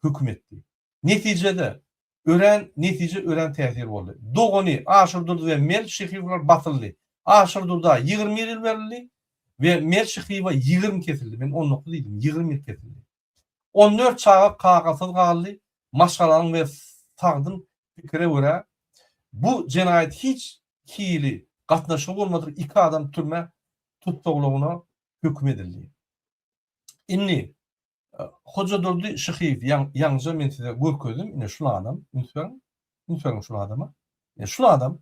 höküm etdi. Netijede, örän netije örän täsir boldy. Dogany Aşyrdurdy we Mel Şyhyýewler basyldy. Aşyrdurda 21 ýyl berildi we Mel Şyhyýewe 20 kesildi. Men 19 diýdim, 20 ýyl kesildi. 14 çaga kakasyz galdy. Maşgalanyň we sagdyn pikire görä, bu jenaýat hiç hili gatnaşygy bolmadyk iki adam türme tussaglygyna höküm edildi. Indi Hojadurdy Şyhyýew ýaňyja men size görkezdim, ine şul adam, üns beriň, üns beriň şul adama. Ine şul adam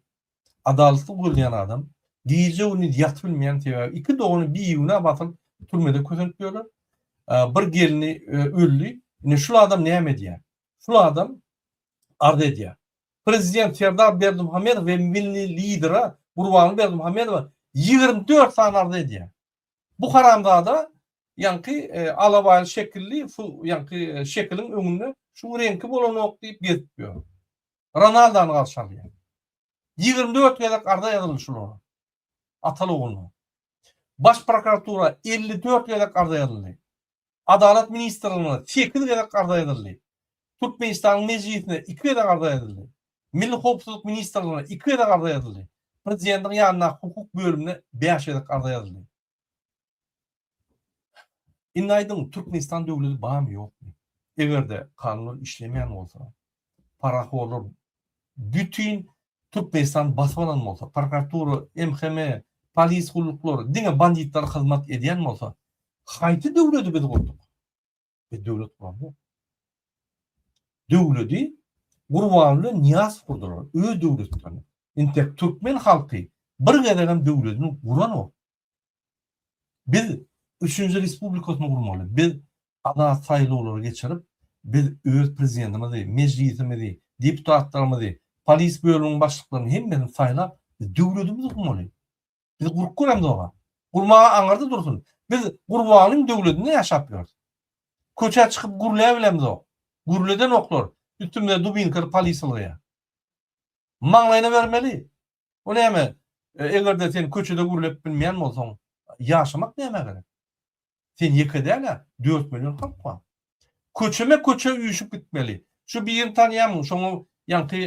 adalatly gözleýän adam, gije-gündiz ýatyp bilmeýän sebäbi iki dogany bigünä basylyp türmede kösenip ýörler. Bir gelni öldi. Ine şul adam näme edýär? Şul adam arz edýär. Prezident Serdar Berdimuhamedow we milli lidere Gurbanguly Berdimuhamedowa 24 sany arz edýär. Bu haramzada ýaňky alabaýly şekilli ýaňky şekiliň öňünde şuň reňki bolanok diýip gezip ýör. Ronaldony garşy alýar. 24 gezek arza ýazyldy şulara. Ataly ogluna. Baş prokuratura 54 gezek arza ýazyldy. Adalat ministrligine 8 gezek arza ýazyldy. Türkmenistanyň Mejlisine 2 gezek arza ýazyldy. Milli howpsuzlyk ministrligine 2 gezek arza ýazyldy. Prezidentiň ýanyndaky hukuk bölümine 5 gezek arza ýazyldy. Indi aýdyň, Türkmenistan döwleti barmy ýokmy? Eger-de kanunlar işlemeýän bolsa, parahorlar bütin Türkmenistany basyp alan bolsa, prokuratura, MHM, polis gulluklary diňe banditlere hyzmat edýän bolsa, haýsy döwleti biz gurduk? Biz döwlet guramzok. Döwleti Gurbanguly Nyýazow gurdular, öz döwletlerini. Entek türkmen halky bir gezegem döwletini guranok. Biz üçünji respublikasyny gurmaly. Biz azat saýlawlary geçirip, biz öz prezidentimizi, mejlisimizi, deputatlarymyzy, polis bölüminiň başlyklaryny hemmesini saýlap, biz döwletimizi gurmaly. Biz gurup göremzog-a. Gurmaga aňyrda dursun. Biz Gurbanyň döwletinde ýaşap ýörüs. Köçä çykyp gürläbilemzok. Gürledenoklar. Üstümize dubinkaly polis ylgaýar. Maňlaýyna bermeli. O näme, eger-de sen köçede gürlep bilmeýän bolsaň, ýaşamak nämä gerek? Sen ýeke däl-ä, dört million halk bar. Köçeme-köçe üýşüp gitmeli. Şu birini tanýarmyň, şoňa ýaňky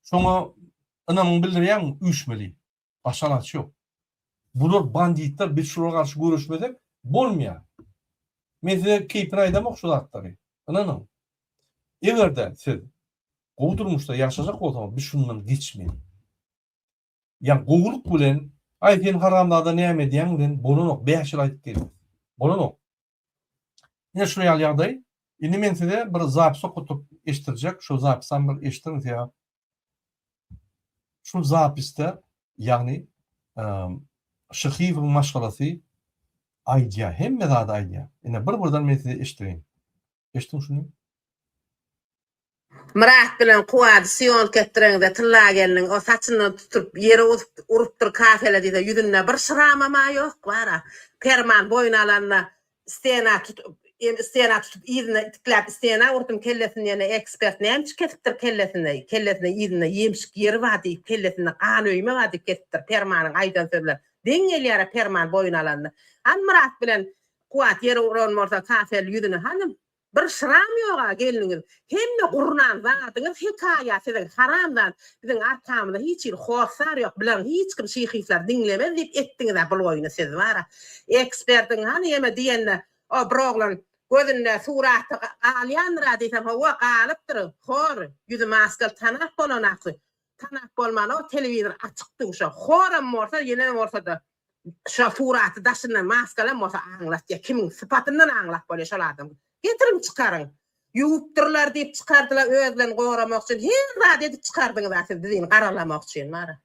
şoňa ynamyňy bildirýärmiň, üýşmeli. Başga alaç ýok. Bular banditler, biz şulara garşy göreşmesek bolmaýar. Men size keýpine aýdamok şu zatlary. Ynanyň. Eger-de siz gowy durmuşda ýaşajak bolsaňyz biz şundan geçmeli. Ýa gowulyk bilen aý sen haramzada näme edýäň bilen bolanok 5 ýyl aýdyp geldim. Bolanok. Ine şu ýaly ýagdaý. Indi men size bir zapis okutyp eşitdirjek. Şu zapisam bir eşidiň size. Şu zapisde ýagny Şyhyýewiň maşgalasy aýdýar, hemme zady aýdýar. Ine bir-birden men size eşitdireýin. Eşidiň şuny. Myrat bilen Kuwady sýomka etdireňizde Tylla gelniň o saçyndan tutup ýere urupdyr kafele diýse ýüzünde bir şyramam-a ýok bara. Perman boýun alanda stena tutup stena tutup yzyna itikläp stena urdum kellesini diýende ekspert näme üçin kesipdir kellesini kellesinde yzynda ýemşik ýeri bar diýip kellesinde gan öýme bar diýip kesipdir Permanyň aýdan sözleri deň gelýärä Perman boýun alanda. Hany Myrat bilen Kuwat ýere uran bolsa kafel ýüzüne hany Bir şyram ýoga gelniňiz hemme gurnan zadyňyz hekaýa siziň haram zat biziň arkamyzda hiç hili hossar ýok bileň hiç kim şyhyflar diňlemez diýip etdiňizä bul oýny siz bara ekspertiň hany ýeme diýende o bir oglan gözünde suraty galýandyra diýsem hawa galypdyr hor ýüzi maskaly tanap bolanaky tanap bolman o telewizor açykdy şo horam bolsa ýene bolsada Şo suraty daşyndan maskalam bolsa aňlatýa kimiň sypatyndan aňlap bolýa şol adam getiriň çykaryň ýuwupdyrlar diýip çykardylar özlerini goramak üçin her zat edip çykardyňyza siz bizini garalamak üçin bara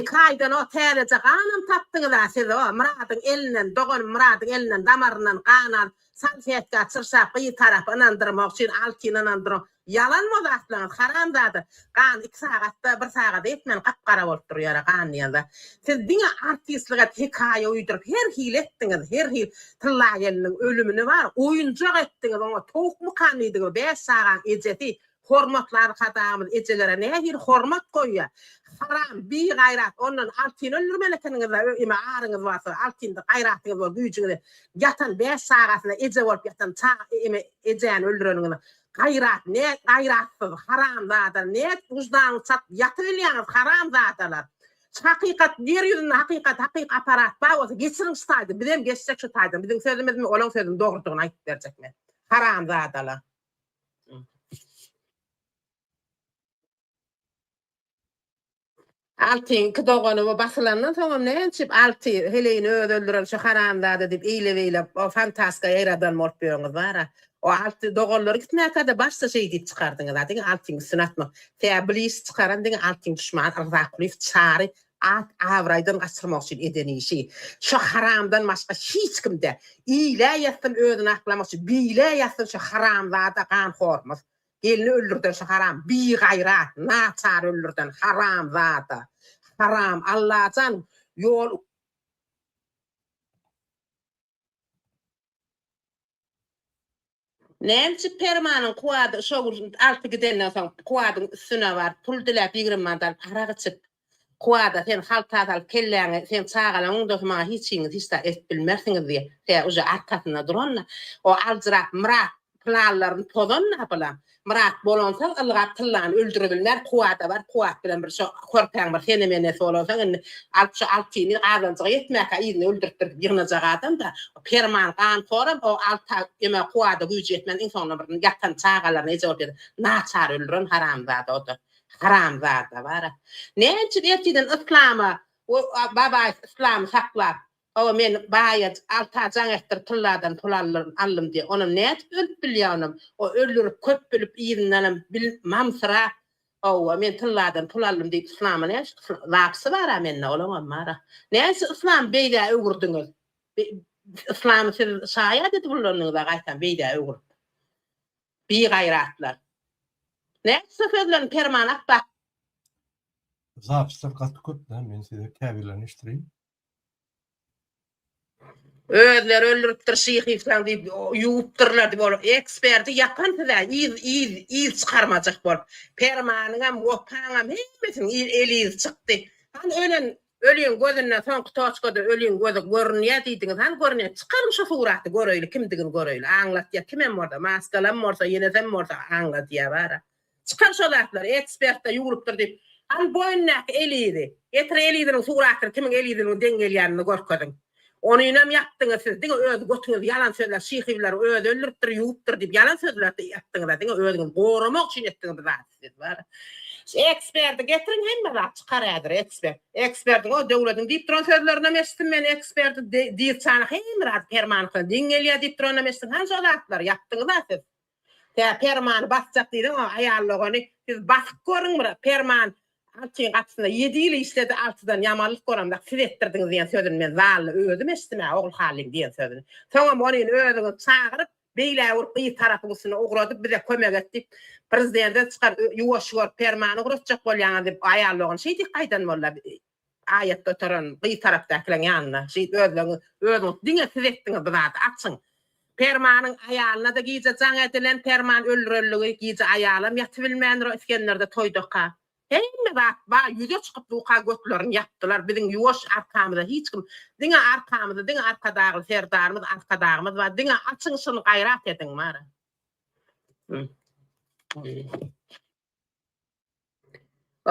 iki aýdan o täzeje ganam tapdyňyza siz o Myradyň elinden doganym Myradyň elinden damaryndan gan alyp. Salfetka çyrşap gyz tarapy ynandyrmak üçin Altyny ynandyryň. Ýalan bu zatlaryňyz haramzada. Gan iki sagatda bir sagada ýetmän gap gara bolup durýara gan diýen zat. Siz diňe artistlik edip hekaýa uýduryp her hili etdiňiz her hil Tylla gelniň ölümini bar oýunjak etdiňiz oňa towukmykan diýdiňiz bäş çagaň ejesi Hormatly Arkadagymyz ejelere nähili hormat goýýar. Haram, bigaýrat, ondan Altyny öldürmeli ekeniňiz-dä, ime aryňyz barsa, Altynda gaýratyňyz bor, güýjüňiz ýatan bäş çagasyna eje bolup ýatan çaga ime ejäni öldüreniňiz gaýrat, ne gaýratsyz, haramzada, nädip wyždanyňyz çatyp ýatybilýäňiz, haramzadalar. Şu hakykat ýer ýüzünde hakykat hakyky aparat bar bolsa geçiriň şu taýdan, bizem geçjek şu taýdan, biziň sözümizmi olaň sözüniň dogrudygyny aýdyp berjek men. Haramzadalar. Altyňky dogany bu basylandan soňam näçip Alty heleýini özi öldüren şu haramzada diýip eýle-beýle fantaska ýaýradan bolup ýörüňiz bar-a. O Alty doganlary gitmäkä-de başda şeý diýip çykardyňyz-a diňe Altyň üstüne atmak. Tä blis çykaran diňe Altyň duşmany Yrzakulyýew Çary At abraýdan gaçyrmak üçin eden işi. Şo haramdan başga hiç kimde. Ile ýatsyn özüni aklamak üçin beýle ýatsyn şo haramzada ganhormyz. Gelni öldürden şo haram bigaýrat naçar öldürden haramzada haram Allajan ýol Nämçe Permanyň Kuwady şo gün Alty gidenden soň Kuwadyň üstüne baryp pul diläp 20 manat alyp arak içip Kuwada sen halta salyp kelläňi seň çagalaň öňünde bolsa maňa hiç hiňiz hiç zat edip bilmersiňiz diýip tä uje arkasynda duranda o aljyrap Myrat planlaryny pozan-da bulam. Myrat bolansoň ylgap Tyllany öldürebilmän Kuwada baryp Kuwat bilen bir şo körpäň bir sene-menesi bolansoň indi alyp şo Altyny gazanjyga ýetmäkä yzyna öldüripdir diýip ýygnajak adam-da. Perman ganhoram o Alta eme Kuwada güýji ýetmän iň soňunda bir ýatan çagalaryna eje bolup ýatan naçar öldüren haramzada o-da. Haramzada bar-a. Näme üçin ertirden yslama Babaýew yslamy saklap Hawa men baýa Alta jaň etdirip tylladan pul aldym diýýär. Onam nädip ölüp bilýär onam. O öldürip köp bilip yzyndanam bil mamsyrap hawa men tylladan pul aldym diýip yslama näme zapisi bara mende olaňam bara. Näme üçin yslamy beýdä öwürdiňiz. Yslamy siz şaýat edip ullandyňyza gaýtam beýdä öwürip. Bigaýratlar. Näme üçin sözlerini Perman Akbak. Zapisler gaty köp da men size käbirlerini eşitdireýin. Özleri öldüripdir Şyhyslaň diýip ýuwupdyrlar diýip ol eksperti ýapan sizä yz yz yz çykarmajak bolup Permanyňam Wepaňam hemmesiniň yz el yzy çykdy. Hany ölen öliň gözünden soňky toçkada öliň gözi görünýä diýdiňiz hany görünýä çykaryň şu suraty göreýli kimdigini göreýli aňlatýa kimem bolsa maskalam bolsa ýenesem bolsa aňladýa bara. Çykar şo zatlary, ekspertde ýuwlupdyr diýip. Hany boýundaky el yzy. Getir el yzynyň suratyny kimiň el yzynyň deň gelýänini görkeziň. Onynam ýapdyňyz siz diňe öz götüňiz ýalan sözler şyhyblary özi öldüripdir ýuwupdyr diýip ýalan sözler ýapdyňyza diňe özüňizi goramak üçin etdiňiz bu zady siz bar. Şu eksperdi getiriň hemme zat çykar häzir ekspert. Eksperdiň o döwlediň diýip duran sözlerinem eşitdim men eksperdi dirçany hemme zady permanykyna deň gelýär diýip duranam eşitdim hany şo zatlary ýapdyňyza siz. Tä Permany basjak diýdiň o aýal dogany siz basyp görüň bir Perman Altyň gapysynda ýedi ýyl işledi Altydan ýamanlyk göremzok siz etdirdiňiz diýen sözüni men zalda özüm eşitdim-ä Ogulhalyň diýen sözüni. Soňam onyny özüňiz çagyryp beýlä urup gyz tarapyň üstüne ugradyp bize kömek et diýip prezidente çykar ýuwaş görüp Permany ugratjak bolýaňyz diýip aýal dogany şeý diýip gaýdan boldy. Aýat göteren gyz tarapdakylaň ýanynda şeýdip özleňiz özüňiz diňe siz etdiňiz bu zady açyň. Permanyň aýalyna-da gije jaň edilen Perman öldürelligi gije aýalam ýatybilmändir o Isgenderde toýdaka. Hemme zat bar ýüze çykyp duka götlerini ýapdylar biziň ýuwaş arkamyza hiç kim diňe arkamyzda diňe Arkadagly Serdarymyz Arkadagymyz bar diňe açyň şuny gaýrat ediň bara.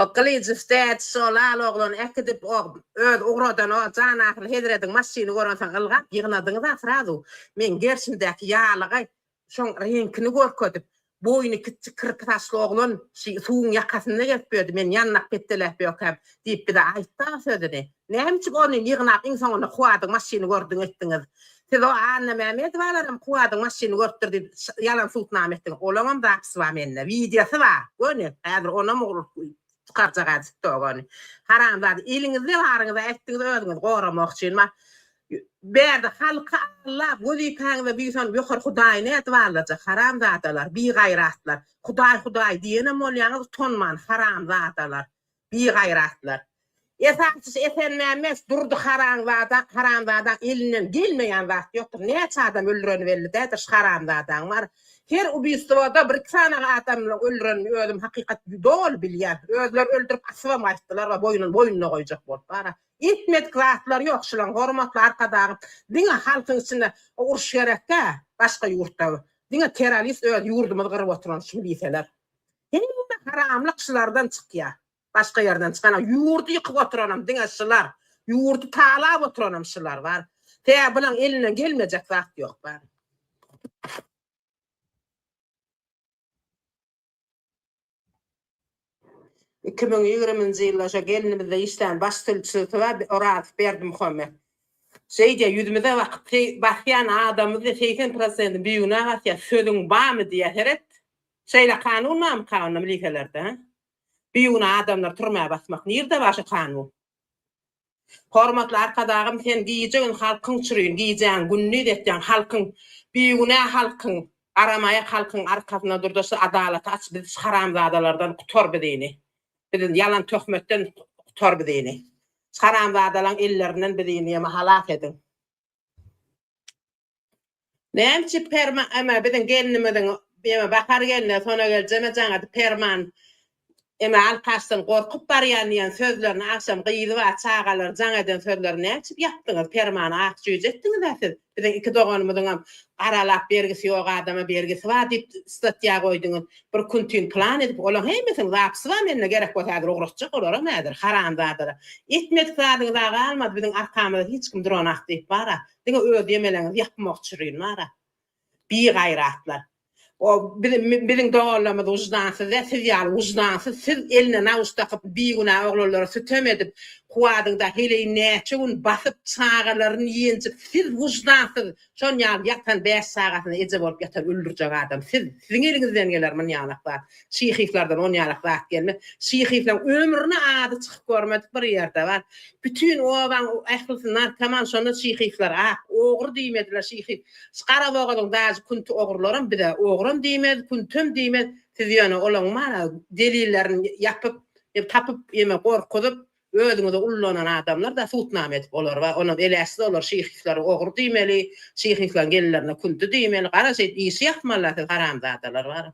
O Gylyjow däd şo lal oglany äkidip o öz ugradan o janasyl hezrediň maşyny görensoň ylgap ýygnadyňyza srazu meň gerşimdäki ýalygy şoň reňkini görkezip boýny kiçjik kirpi saçly oglan şi suwuň ýakasynda gezip ýördi men ýandak petdeläp ýökäm diýip bize aýtdy a sözüni näme üçin ony ýygnap iň soňunda Kuwadyň maşyny gördüň etdiňiz Siz o Anna Mämedowalaram Kuwadyň maşyny görüpdir diýip ýalan subutnama etdiňiz. Olaňam zapisi bar mende. Wideosy bar. Göni. Häzir onam urup çykarjak hä tiktok ony. Haramzada eliňizde baryňyza etdiňiz özüňizi goramak üçin. Bärde halky allap wezipäňize buýsanyp ýokary hudaý nädip allajak haramzadalar bigaýratlar hudaý hudaý diýenem bolýaňyz utanman haramzadalar bigaýratlar esasysy Esenmämmet Durdy haramzada haramzadaň elinden gelmeýän zat ýokdur näçe adam öldüreni belli däldir şu haramzadaň bar her ubistwoda bir iki sany adamyny öldürenini özüm hakykat doly bilýän özleri öldürip asybam gaýtdylar we boýnuny boýnuna goýjak bolup bara Etmedik zatlary ýok şulaň hormatly Arkadagym diňe halkyň içinde uruş gerekdä başga ýurtda diňe terrorist öz ýurdumyzy gyryp oturan şuny bilseler hemme haramlyk şulardan çykýa başga ýerden çykanok ýurdy ýykyp oturanam diňe şular ýurdy talap oturanam şular bar sebäbi bulaň elinden gelmejek zat ýok bar. 2020-nji ýylda şo gelnimizde işlän baş sülçüsi bar, Orazow Berdimuhamet. Şeýdýär, ýüzümize bakyp, basýan adamymyzy 80 prosenti bigünä basýar, sözüň barmy diýýär, seret. Şeýle kanun barmyka onda miliselerde, hä? Bigünä adamlary türmä basmak, nirde bar şu kanun? Hormatly Arkadagym sen gije gün halkyň çürin gijäň gündiz etýäň halkyň bigünä halkyň garamaýak halkyň arkasynda durda şu adalaty aç bizi şu haramzadalardan gutar bizini bizi ýalan töhmetden gutar bizini şu haramzadalaň ellerinden bizini ýeme halas ediň. Näme üçin Perman eme biziň gelnimiziň eme Bahar gelne Sona geljeme jaň edip Perman eme alkaşdan gorkup barýan diýen sözlerini agşam gyzy bar çagalary jaň eden sözlerini näme üçin ýapdyňyz Permany ak jüýje etdiňizä siz biziň iki doganymyzyňam garalap bergisi ýok adama bergisi bar diýip statýa goýduňyz bir kun tün plan edip olaň hemmesiniň zapisi bar mende gerek bolsa häzir ugratjak olaram häzir haramzadalar etmedik zadyňyza galmady biziň arkamyzda hiç kim duranok diýip bara Diňe öz ýemeleňizi ýapmak çürin bara. Bigaýratlar. O biziň biziň doganlarymyz wyždansyz däl, siz ýaly wyždansyz, siz eline nawuş dakyp bigünä oglanlara sütem edip, Kuwadyňda heleý näçe gün basyp çagalaryny ýenjip siz wyždansyz şon ýaly ýatan bäş çagasyna eje bolup ýatan öldürjek adam siz, siziň eliňizden geler munýalak zat. Şyhyflardan onýalak zat gelmez. Şyhyflaň ömrüne ady çykyp görmedik bir ýerde bar. Bütin obaň ählisi narkoman şonda şyhyflar ak ogry diýmediler şyhyf şu garabogazyň dažy künti ogrularam bize ogram diýmez küntem diýmez siz ýöne olaň mara delillerini ýapyp tapyp ýeme gorkuzyp özüňize ullanan adamlar da sudnama edip olar bar onam eläsiz olar şyhyflary ogry diýmeli şyhyflaň gelinlerine künti diýmeli gara şeýdip işi ýapmalylar siz haramzadalar bara.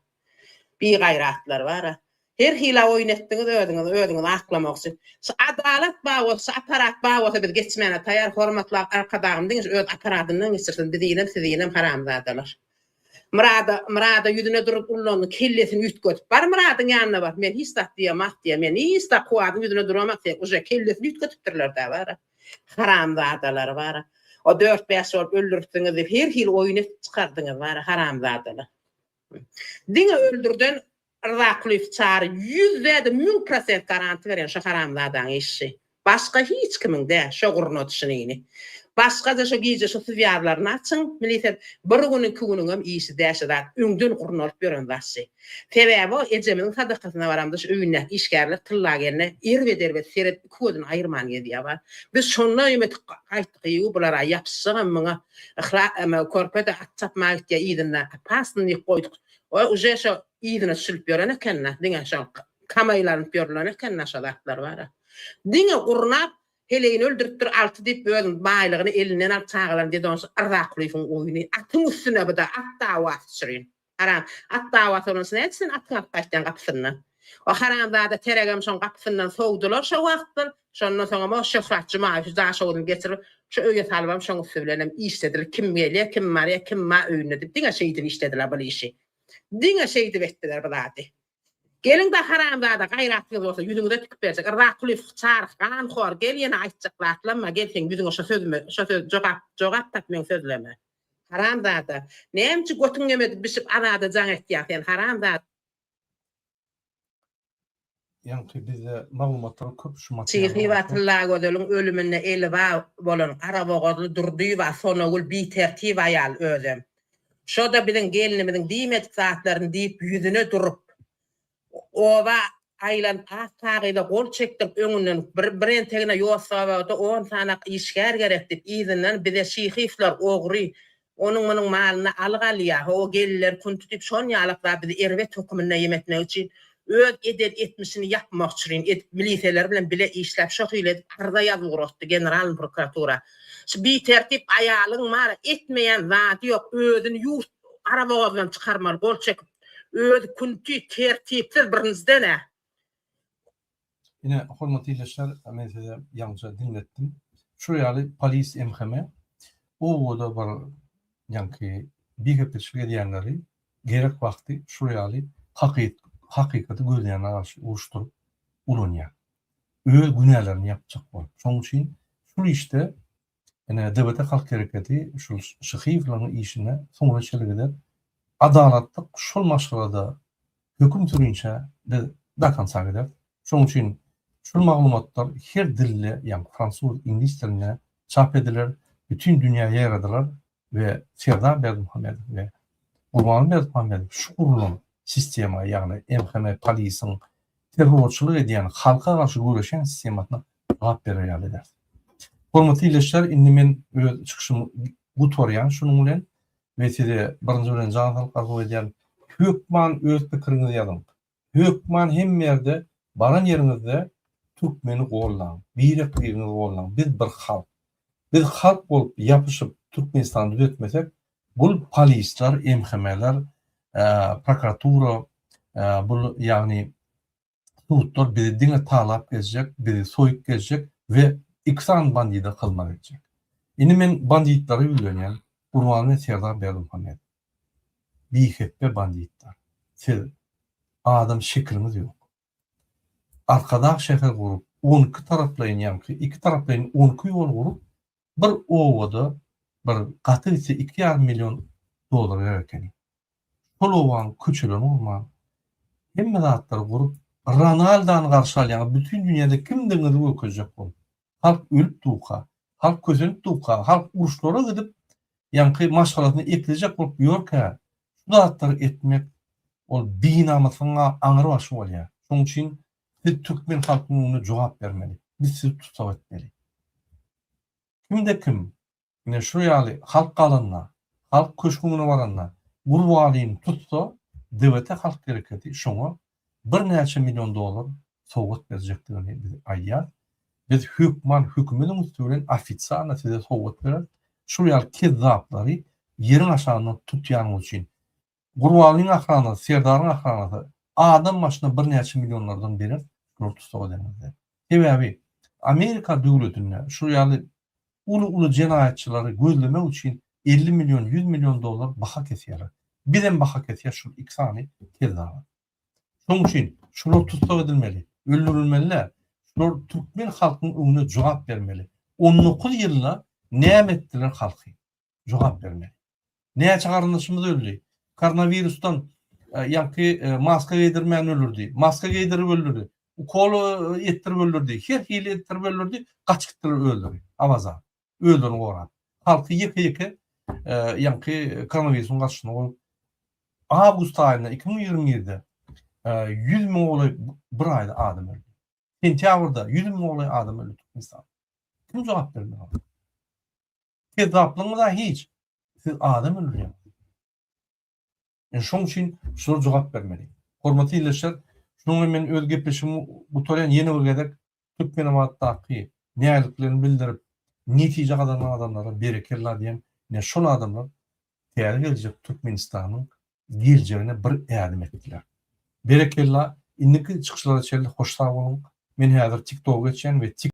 Bigaýratlar bara. Her hila oýun etdiňiz özüňizi özüňizi aklamak üçin. Şu adalat bar bolsa şu aparat bar bolsa biz geçmäne taýar hormatly Arkadagym diňe şu öz aparadyndan geçirsin bizinem sizinem haramzadalar. Myrada Myrada ýüzüne durup ullanyň kellesini üýtgedip bar Myradyň ýanyna bar men hiç zat diýemak diýe men hiç zat Kuwadyň ýüzüne duramak diýe uje kellesini üýtgedipdirlerdä bara. Haramzadalar bara. O dört bäş bolup öldüripsiňiz diýip her hili oýun edip çykardyňyz bara haramzadalar. Diňe öldürden Rzakulyýew Çary ýüzde-de 1000 prosent garanti berýän şo haramzadaň işi. Başga hiç kimiň däl şo gurnadyşynyny. Başga-da şo gije şo swýazlaryny açyň, milisiýa bir gün iki günüňem işi däl şo zat öňden gurnalyp ýören zat şi. Sebäbi o ejemiziň sadakasyna baramda şu öýündäki işgärler Tylla gelne erbet-erbet seredip iki gözüni aýyrman gezýär bar. Biz şonda emetdik gaýtdyk eýýu bular-a ýapyşjagam muňa Yhla eme körpe-de at çapmaga gitýär yzynda opasny diýip goýduk. O uje şo yzyna düşülip ýören eken-dä, diňe şo kamaýlanyp ýörülen eken-dä şo zatlar bar-a. Diňe gurnap heleýini öldüripdir Alty diýip özüniň baýlygyny elinden alyp çagalaryny dedonşy Yrzakulyýewiň oýny atyň üstüne bu-da at dawasy çürin. Haram. At dawasy bolan üçin nädip sen atyňy alyp gaýtýaň gapysyndan? O haramzada teregem şoň gapysyndan sowdular şo wagtlar. Şondan soňam o Şöhrat Jumaýewiç Daşoguzyny getirip, şu öýe salybam şoň üsti bilenem işlediler. Kim gelýär, kim barýar, kim bar öýünde diýip diňe şeýdip işlediler bul işi. Diňe şeýdip etdiler bu zady. Geliň-de haramzada gaýratyňyz bolsa ýüzüňize tikip berjek. Rzakulyýew çaryk ganhor gel ýene aýtjak zatlamma gel seň ýüzüňe şo sözüme şo söz jogap jogap tap meň sözleme. Haramzada. Näme üçin götüň ýemedip bişip Azada jaň etýäň sen haramzada. Ýaňky bizde maglumatlar köp şu material. Şyhywa Tyllagözeliň ölüminde eli bar bolan garabogazly Durdyýewa Sonagül bitertip aýal özem. Şoda biziň gelnimiziň diýmedik zatlaryny diýip ýüzüne durup oba. Aýlan ak kagyza gol çekdirip öňünden bir bir entegine ýossabagda on sanak işgär gerek diýip yzyndan bize Şyhyýewler ogry onuň munuň malyny alyk alýa ho geldiler kunty diýip şon ýalak zat bizi erbet höküminde ýem etmek üçin öz eden etmişini ýapmak üçrin edip miliseler bilen bile işläp şo hili edip arza ýazyp ugratdy generalny prokuratura şu bitertip aýalyň mara etmeýän zady ýok özüni ýurt garabogazdan çykarmaly gol çekip Özi künti tertipsiz birinjiden-ä. Ine hormatly ildeşler men size ýaňja diňletdim. Şu ýaly polis MHM obada bir ýaňky bigepleşik edýänleri gerek wagty şu ýaly hakykaty gözleýänlere garşy uruşdyryp ulanýar. Öz günälerini ýapjak bolup. Şonuň üçin şul işde Ine, DBT Halk Hereketi şul Şyhyýewleriň işine soňuna çenli gider. Adalatlyk şol maşgalada höküm sürünçä biz do konca gideris. Şonuň üçin şul maglumatlar her dilde, ýagny fransuz, iňlis dilinde çap ediler, bütin dünýä ýaýradylar we Serdar Berdimuhamedow we Gurbanguly Berdimuhamedow şu gurulan sistema, ýagny MHM polisiň terrorçylyk edýän, halka garşy göreşýän sistemasyna jogap berer ýaly ederis. Hormatly ildeşler, indi men öz çykyşymy gutarýan şunuň bilen we size birinji bilen jan saglyk arzuw edýän. Hökman öz pikiriňizi ýazyň. Hökman hemme ýerde baran ýeriňizde türkmeni gollaň, birek-biriňizi gollaň. Biz bir halk. Biz halk bolup ýapyşyp Türkmenistany düzetmesek, bul polisler, MHM-ler, prokuratura, bul ýagny sudlar bizi diňe talap gezjek, bizi soýup gezjek we iki sany bandide hyzmat etjek. Indi men banditlere ýüzlenýän, Gurban we Serdar Berdimuhamedow. Bihepbe banditler. Siz adam şekiliňiz ýok. Arkadag şäher gurup, 12 taraplaýyn ýaňky iki taraplaýyn 12 ýol gurup, bir obada bir gaty gitse 2,5 million dollar gerek ekeni. Şol obanyň köçelerini gurman, hemme zatlary gurup, Ronaldony garşy alýaňyz, bütin dünýäde kimdigiňizi görkezjek bolup. Halk ölüp durka, halk kösenip durka, halk uruşlara gidip, ýaňky maşgalasyny eklejek bolup ýörkä, şu zatlary etmek ol binamyslygyň aňry başy bolýar. Şonuň üçin siz türkmen halkynyň öňünde jogap bermeli. Biz sizi tussag etmeli. Kimde kim Ine şu ýaly halk galanda, halk köşgüňine baranda Gurbalyny tutsa DWT halk hereketi şoňa birnäçe million dollar sowgat berjekdigini biz aýdýas. Biz hökman hökümediň üsti bilen ofisialno size sowgat bereris. Şul ýaly kezzaplary ýeriň aşagyndan tutýanyňyz üçin. Gurbanlyň ahranasy, Serdaryň ahranasy adam başyna birnäçe millionlardan berer şulary tussag edeniňizde. Sebäbi Amerika döwletinde şu ýaly uly-uly jenaýatçylary gözlemek üçin 50 million, 100 million dollar baha kesýärler. Bizem baha kesýäs şul iki sany kezzaba. Şonuň üçin şular tussag edilmeli, öldürilmeli däl. Şular türkmen halkynyň öňünde jogap bermeli. 19 ýylda näme etdiler halky? Jogap bermeli. Näçe garyndaşymyz öldi. Koronawirusdan ýaňky maska geýdirmän öldürdi. Maska geýdirip öldürdi. Ukol etdirip öldürdi. Her hili etdirip öldürdi. Gaçyp gitdiler özleri. Awaza. Özlerini gorap. Halky ýeke-ýeke ýaňky koronawirusyň garşysyna goýup awgust aýynda 2021-de 100 müňe golaý bir aýda adam öldi. Sentýabrda 100 müňe golaý adam öldi Türkmenistanda. Kim jogap bermeli? Kezzaplygyňyz-a hiç. Siz adam öldürýäňiz. Ine şoň üçin şular jogap bermeli. Hormatly ildeşler, şunuň bilen men öz gepleşigimi gutarýan ýene bir gezek Türkmenabatdaky nägiliklerini bildirip netije gazanan adamlara berekella diýen ine şol adamlar täze geljek Türkmenistanyň geljegine bir ädim etdiler. Berekella, indiki çykyşlara çenli hoş sag boluň. Men häzir TikToka geçýän we.